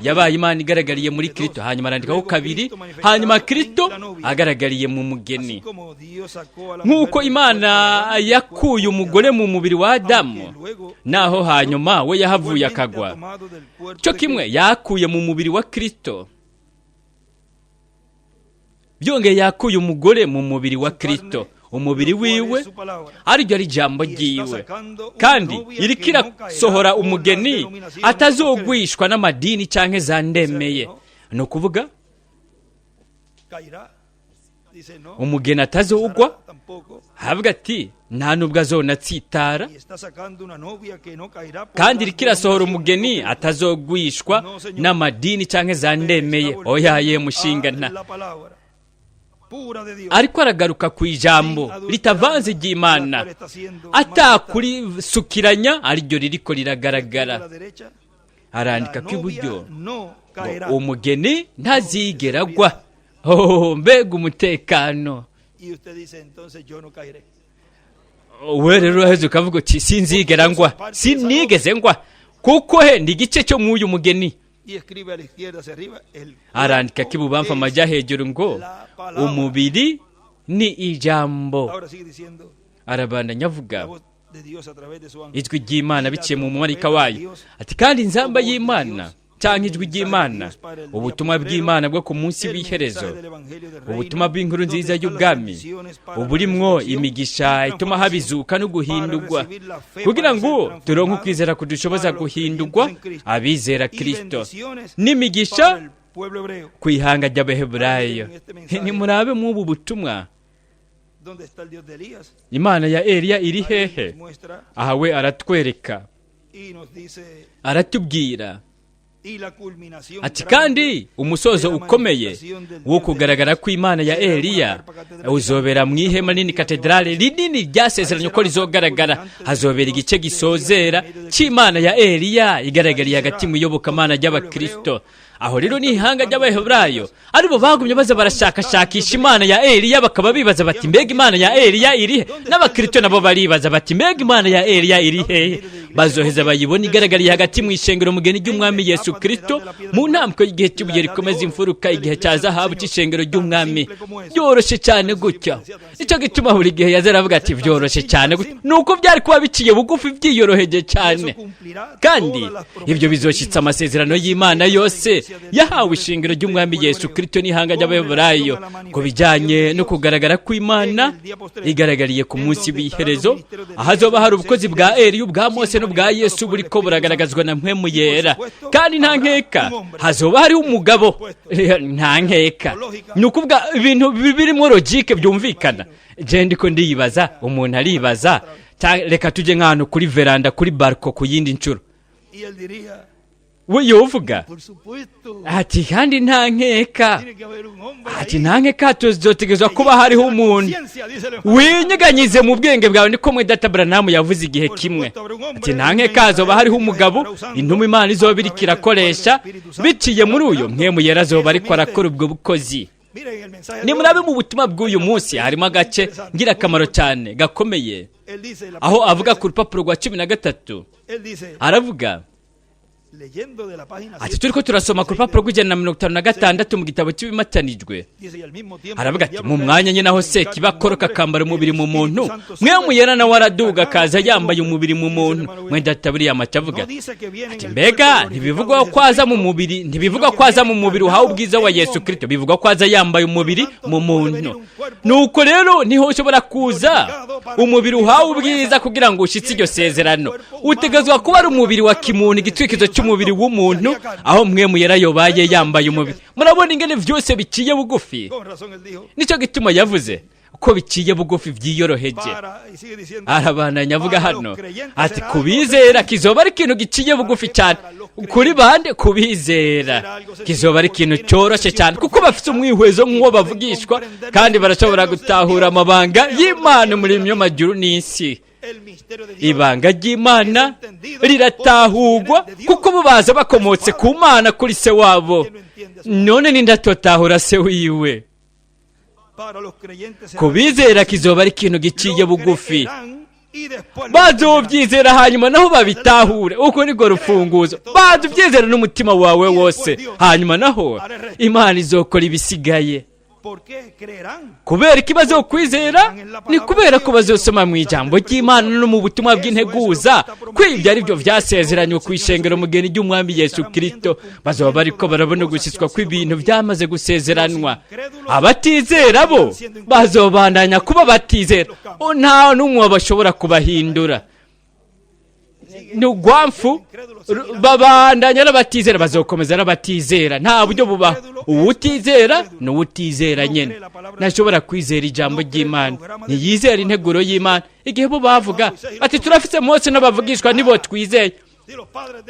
yabaye Imana igaragariye muri Kristo, hanyuma arandikaho kabiri, hanyuma Kristo agaragariye mu mugeni. Nk'uko Imana yakuye umugore mu mubiri wa Adamu, naho hanyuma we yahavuye akagwa, cyo kimwe yakuye mu mubiri wa Kristo. Byongeye yakuye umugore mu mubiri wa Kristo, umubiri wiwe ariryo ari ijambo ryiwe, kandi iriko irasohora umugeni atazogwishwa n'amadini cyangwa za ndemeye. Ni ukuvuga umugeni atazogwa, havuga ati nta nubwo azonatsitara, kandi iriko irasohora umugeni atazogwishwa n'amadini cyangwa za ndemeye. Oya ye mushingana, ariko aragaruka ku ijambo ritavanze ry'Imana, atakurisukiranya, ariryo ririko riragaragara. Arandika ko iburyo umugeni ntazigera agwa. Oh, mbega umutekano! We rero uraheze ukavuga uti sinzigera ngwa, sinigeze ngwa, kuko he ndi igice cyo mw'uyu mugeni. Arandika ko ibubamfu amajya hejuru ngo umubiri ni ijambo. Arabandanya avuga ijwi ry'Imana biciye mu mumarayika wayo, ati kandi inzamba y'Imana cyangwa ijwi ry'Imana, ubutumwa bw'Imana bwo ku munsi w'iherezo, ubutumwa bw'inkuru nziza y'ubwami, uburimwo imigisha ituma habizuka no guhindurwa, kugira ngo turonke ukwizera kudushoboza guhindurwa abizera Kristo, n'imigisha ku ihanga ry'Abaheburayo. Nimurabe mw'ubu butumwa, Imana ya Eliya iri hehe? Aha we aratwereka, aratubwira ati kandi umusozo ukomeye wo kugaragara kw'Imana ya Eliya uzobera mu ihema nini, katedrale rinini ryasezeranye ko rizogaragara. Hazobera igice gisozera cy'Imana ya Eliya igaragariye hagati mu iyobokamana ry'Abakristo. Aho rero ni ihanga ry'Abaheburayo, aribo bagumye baza barashakashakisha Imana ya Eliya, bakaba bibaza bati mbega Imana ya Eliya iri he? N'Abakristo nabo baribaza bati mbega Imana ya Eliya iri hehe? Bazoheza bayibona igaragariye hagati mu ishengero mugeni ry'Umwami Yesu Kristo, mu ntambwe y'igihe cy'ibuye rikomeza imfuruka, igihe cya zahabu cy'ishengero ry'Umwami. Byoroshye cyane gutya, nicyo gituma buri gihe yaza aravuga ati byoroshye cyane gutya, nuko byari kuba biciye bugufi, byiyoroheje cyane. Kandi ibyo bizoshyitsa amasezerano y'Imana yose yahawe ishingiro ry'Umwami Yesu Kristo n'ihanga ry'Abaheburayo ku bijyanye no kugaragara kw'Imana igaragariye ku munsi w'iherezo, ahazoba hari ubukozi bwa Eliya, ubwa Mose n'ubwa Yesu buriko buragaragazwa na mpwemu yera. Kandi nta nkeka hazoba hariho umugabo, nta nkeka. Ni ukuvuga ibintu birimo logike byumvikana. Je ndiko ndiyibaza, umuntu aribaza, reka tujye nk'ahantu kuri veranda, kuri barko ku yindi nshuro. We yovuga ati kandi nta nkeka, ati nta nkeka, tuzotegerezwa kuba hariho umuntu winyeganyize mu bwenge bwawe. Niko mwe data Branham yavuze igihe kimwe, ati nta nkeka hazoba hariho umugabo, intumwa Imana izoba iriko irakoresha biciye muri uyo mpwemu yera azoba ariko arakora ubwo bukozi. Nimurabe mu butumwa bw'uyu munsi harimo agace ngirakamaro cyane gakomeye, aho avuga ku rupapuro rwa 13, aravuga Ati turiko turasoma ku rupapuro rw'156 mu gitabo cy'ibimatanijwe. Aravuga ati mu mwanya nyine aho Sekibi akoroka akambara umubiri mu muntu, Mpwemu Yera nawe araduga akaza yambaye umubiri mu muntu. Mwene data William acavuga ati mbega ntibivugwa ko aza mu mubiri, ntibivugwa ko aza mu mubiri uhawe ubwiza wa Yesu Kristo, bivugwa ko aza yambaye umubiri mu muntu. Nuko rero niho ushobora kuza umubiri uhawe ubwiza kugira ngo ushitse iryo sezerano, utegezwa kuba ari umubiri wa kimuntu, igitwikizo cy'umubiri w'umuntu, aho Mpwemu Yera yobaye yambaye umubiri. Murabona ingene vyose biciye bugufi. Nicyo gituma yavuze ko biciye bugufi, byiyoroheje. Arabananya avuga hano ati kubizera kizoba ari ikintu giciye bugufi cyane. Kuri bande? Kubizera kizoba ari ikintu cyoroshye cyane, kuko bafite umwihwezo nk'uwo bavugishwa, kandi barashobora gutahura amabanga y'Imana umuremyi w'amajuru n'isi. Ibanga ry'Imana riratahurwa kuko bo baza bakomotse ku Mana, kuri se wabo. None nindatotahura se wiwe? Kubizera kizoba ari ikintu giciye bugufi. Bazobyizera hanyuma naho babitahure. Uko niko rufunguzo. Bazobyizera n'umutima wawe wose, hanyuma naho Imana izokora ibisigaye. Kubera ikibazo kwizera ni kubera ko bazosoma mu ijambo ry'Imana no mu butumwa bw'integuza ko ibyo ari byo byasezeranywe ku ishengero mugeni ry'Umwami Yesu Kristo. Bazoba bariko barabona ugushyitswa kw'ibintu byamaze gusezeranwa. Abatizera bo bazobandanya kuba batizera, nta n'umwe bashobora kubahindura. Ni ugwamfu, babandanya n'abatizera, bazokomeza n'abatizera. Nta buryo bubaho. Uwutizera ni uwutizera nyine, ntashobora kwizera ijambo ry'Imana, ntiyizera integuro y'Imana. Igihe bo bavuga ati turafite Mose n'abavugishwa, nibo twizeye.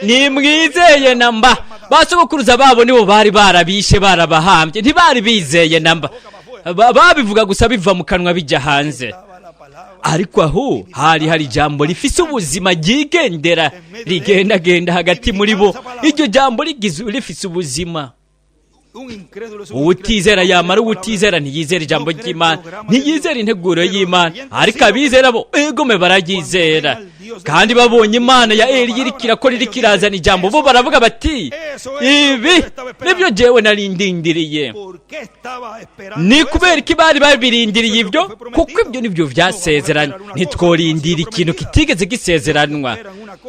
Nimwizeye namba basogokuruza babo nibo bari barabishe, barabahambye. Ntibari bizeye namba, babivuga gusa biva mu kanwa bijya hanze. Ariko aho hari hari ijambo rifise ubuzima ryigendera, rigendagenda hagati muri bo. Iryo jambo rifise ubuzima. Uwutizera yamara uwutizera, ntiyizera ijambo ry'Imana, ntiyizera integuro y'Imana. Ariko abizera bo egome bararyizera, kandi babonye Imana ya Eliya iriko irakora, iriko irazana ijambo, bo baravuga bati ibi nibyo jewe nari ndindiriye. Ni kubera iki bari babirindiriye ibyo? Kuko ibyo nibyo vyasezeranywe. Ntitworindira ikintu kitigeze gisezeranwa.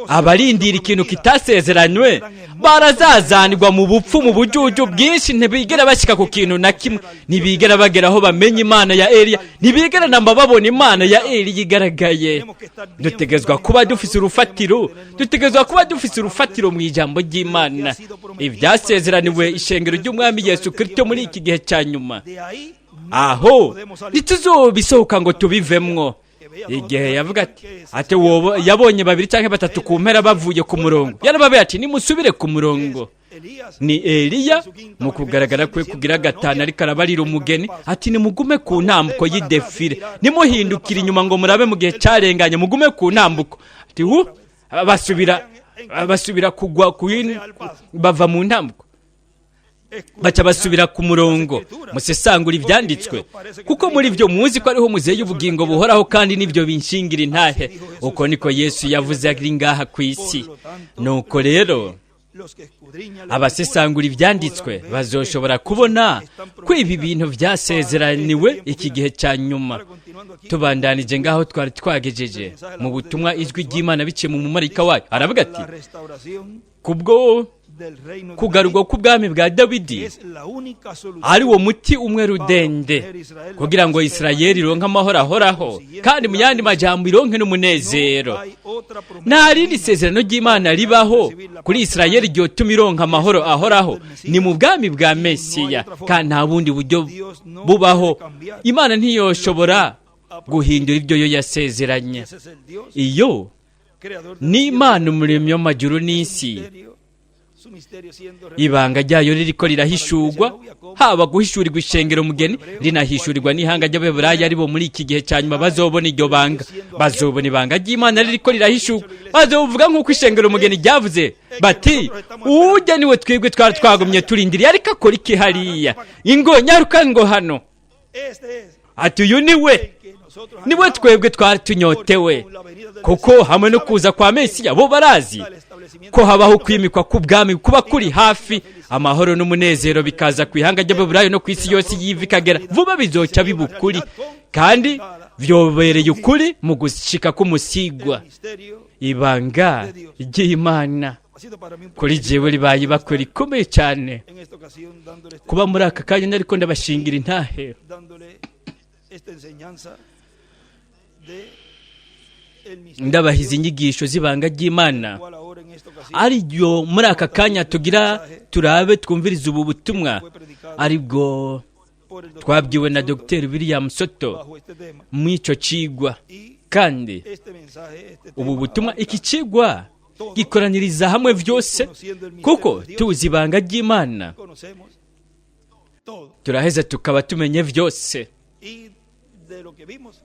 Abarindira ikintu kitasezeranywe barazazanirwa mu bupfu, mu bujuju bwinshi. Ntibigera bashyika ku kintu na kimwe, ntibigera bagera aho bamenya Imana ya Eliya, ntibigera namba babona Imana ya Eliya igaragaye. Dutegezwa kuba dufise urufatiro, dutegezwa kuba dufise urufatiro mu ijambo ry'Imana, ibyasezeraniwe ishengero ry'Umwami Yesu Kristo muri iki gihe cya nyuma. Aho ntituzobisohoka ngo tubivemwo. Igihe yavuga ati wobo yabonye babiri cyangwa batatu ku mpera bavuye ku murongo, yarababaye ati nimusubire ku murongo. Ni Eliya mu kugaragara kwe kugira gatanu ariko arabarira umugeni ati nimugume ku ntambuko y'idefire, nimuhindukire inyuma ngo murabe mu gihe cyarenganye, mugume ku ntambuko. Ati hu basubira kugwa bava mu ntambuko, baca basubira ku murongo. Musesangura ibyanditswe, kuko muri byo muzi ko ariho muzeyi ubugingo buhoraho, kandi nibyo binshingira intahe. Uko niko Yesu yavuze ari ngaha ku isi. Nuko rero abasesangura ibyanditswe bazoshobora kubona ko ibi bintu byasezeraniwe iki gihe cya nyuma. Tubandanije ngaho twari twagejeje mu butumwa ijwi ry'Imana biciye mu mumarayika wayo, aravuga ati kubwo kugarurwa k'ubwami bwa Dawidi ari wo muti umwe rudende kugira ngo Isirayeli ironke amahoro ahoraho, kandi mu yandi majambo ironke n'umunezero. Nta rindi sezerano ry'Imana ribaho kuri Isirayeli ryotuma ironka amahoro ahoraho, ni mu bwami bwa Mesiya, kandi nta bundi buryo bubaho. Imana ntiyoshobora guhindura ibyo yo yasezeranye. Iyo ni Imana umuremyi w'amajuru n'isi. Ibanga ryayo ririko rirahishurwa, haba guhishurirwa ishengero mugeni, rinahishurirwa n'ihanga ry'Abeburaya, aribo muri iki gihe cya nyuma bazobona iryo banga, bazobona ibanga ry'Imana ririko rirahishurwa. Bazovuga nk'uko ishengero mugeni ryavuze bati ujya niwe twebwe twari twagumye turindiriye, ariko akora iki hariya? Ingo nyaruka ngo hano. Ati uyu ni we Niwe twebwe twari tunyotewe, kuko hamwe no kuza kwa Mesiya bo barazi ko habaho kwimikwa k'ubwami kuba kuri hafi, amahoro n'umunezero bikaza ku ihanga ry'Ababurayo no ku isi yose yiva ikagera vuba, bizoca biba ukuri, kandi vyobereye ukuri mu gushika k'umusigwa. Ibanga ry'Imana kuri jewe ribaye ibakwe rikomeye cyane kuba muri aka kanya nariko ndabashingira intahe, ndabahiza inyigisho z'ibanga ry'Imana, ariryo muri aka kanya tugira turabe twumvirize ubu butumwa aribwo twabwiwe na Dr William Soto mw'ico cigwa. Kandi ubu butumwa, iki cigwa gikoraniriza hamwe vyose, kuko tuzi ibanga ry'Imana turaheza tukaba tumenye vyose.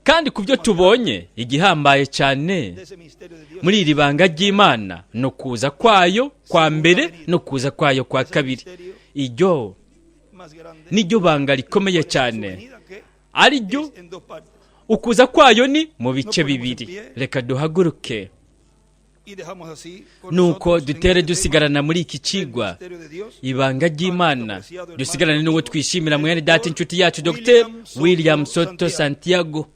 Kandi ku byo tubonye, igihambaye cyane muri iri banga ry'Imana no kuza kwayo kwa mbere no kuza kwayo kwa kabiri, iryo niryo banga rikomeye cyane, ariryo ukuza kwayo ni mu bice bibiri. Reka duhaguruke nuko dutere dusigarana muri iki cigwa ibanga ry'Imana, dusigarane n'uwo twishimira, mwene data, inshuti yacu, Dr William Soto Santiago.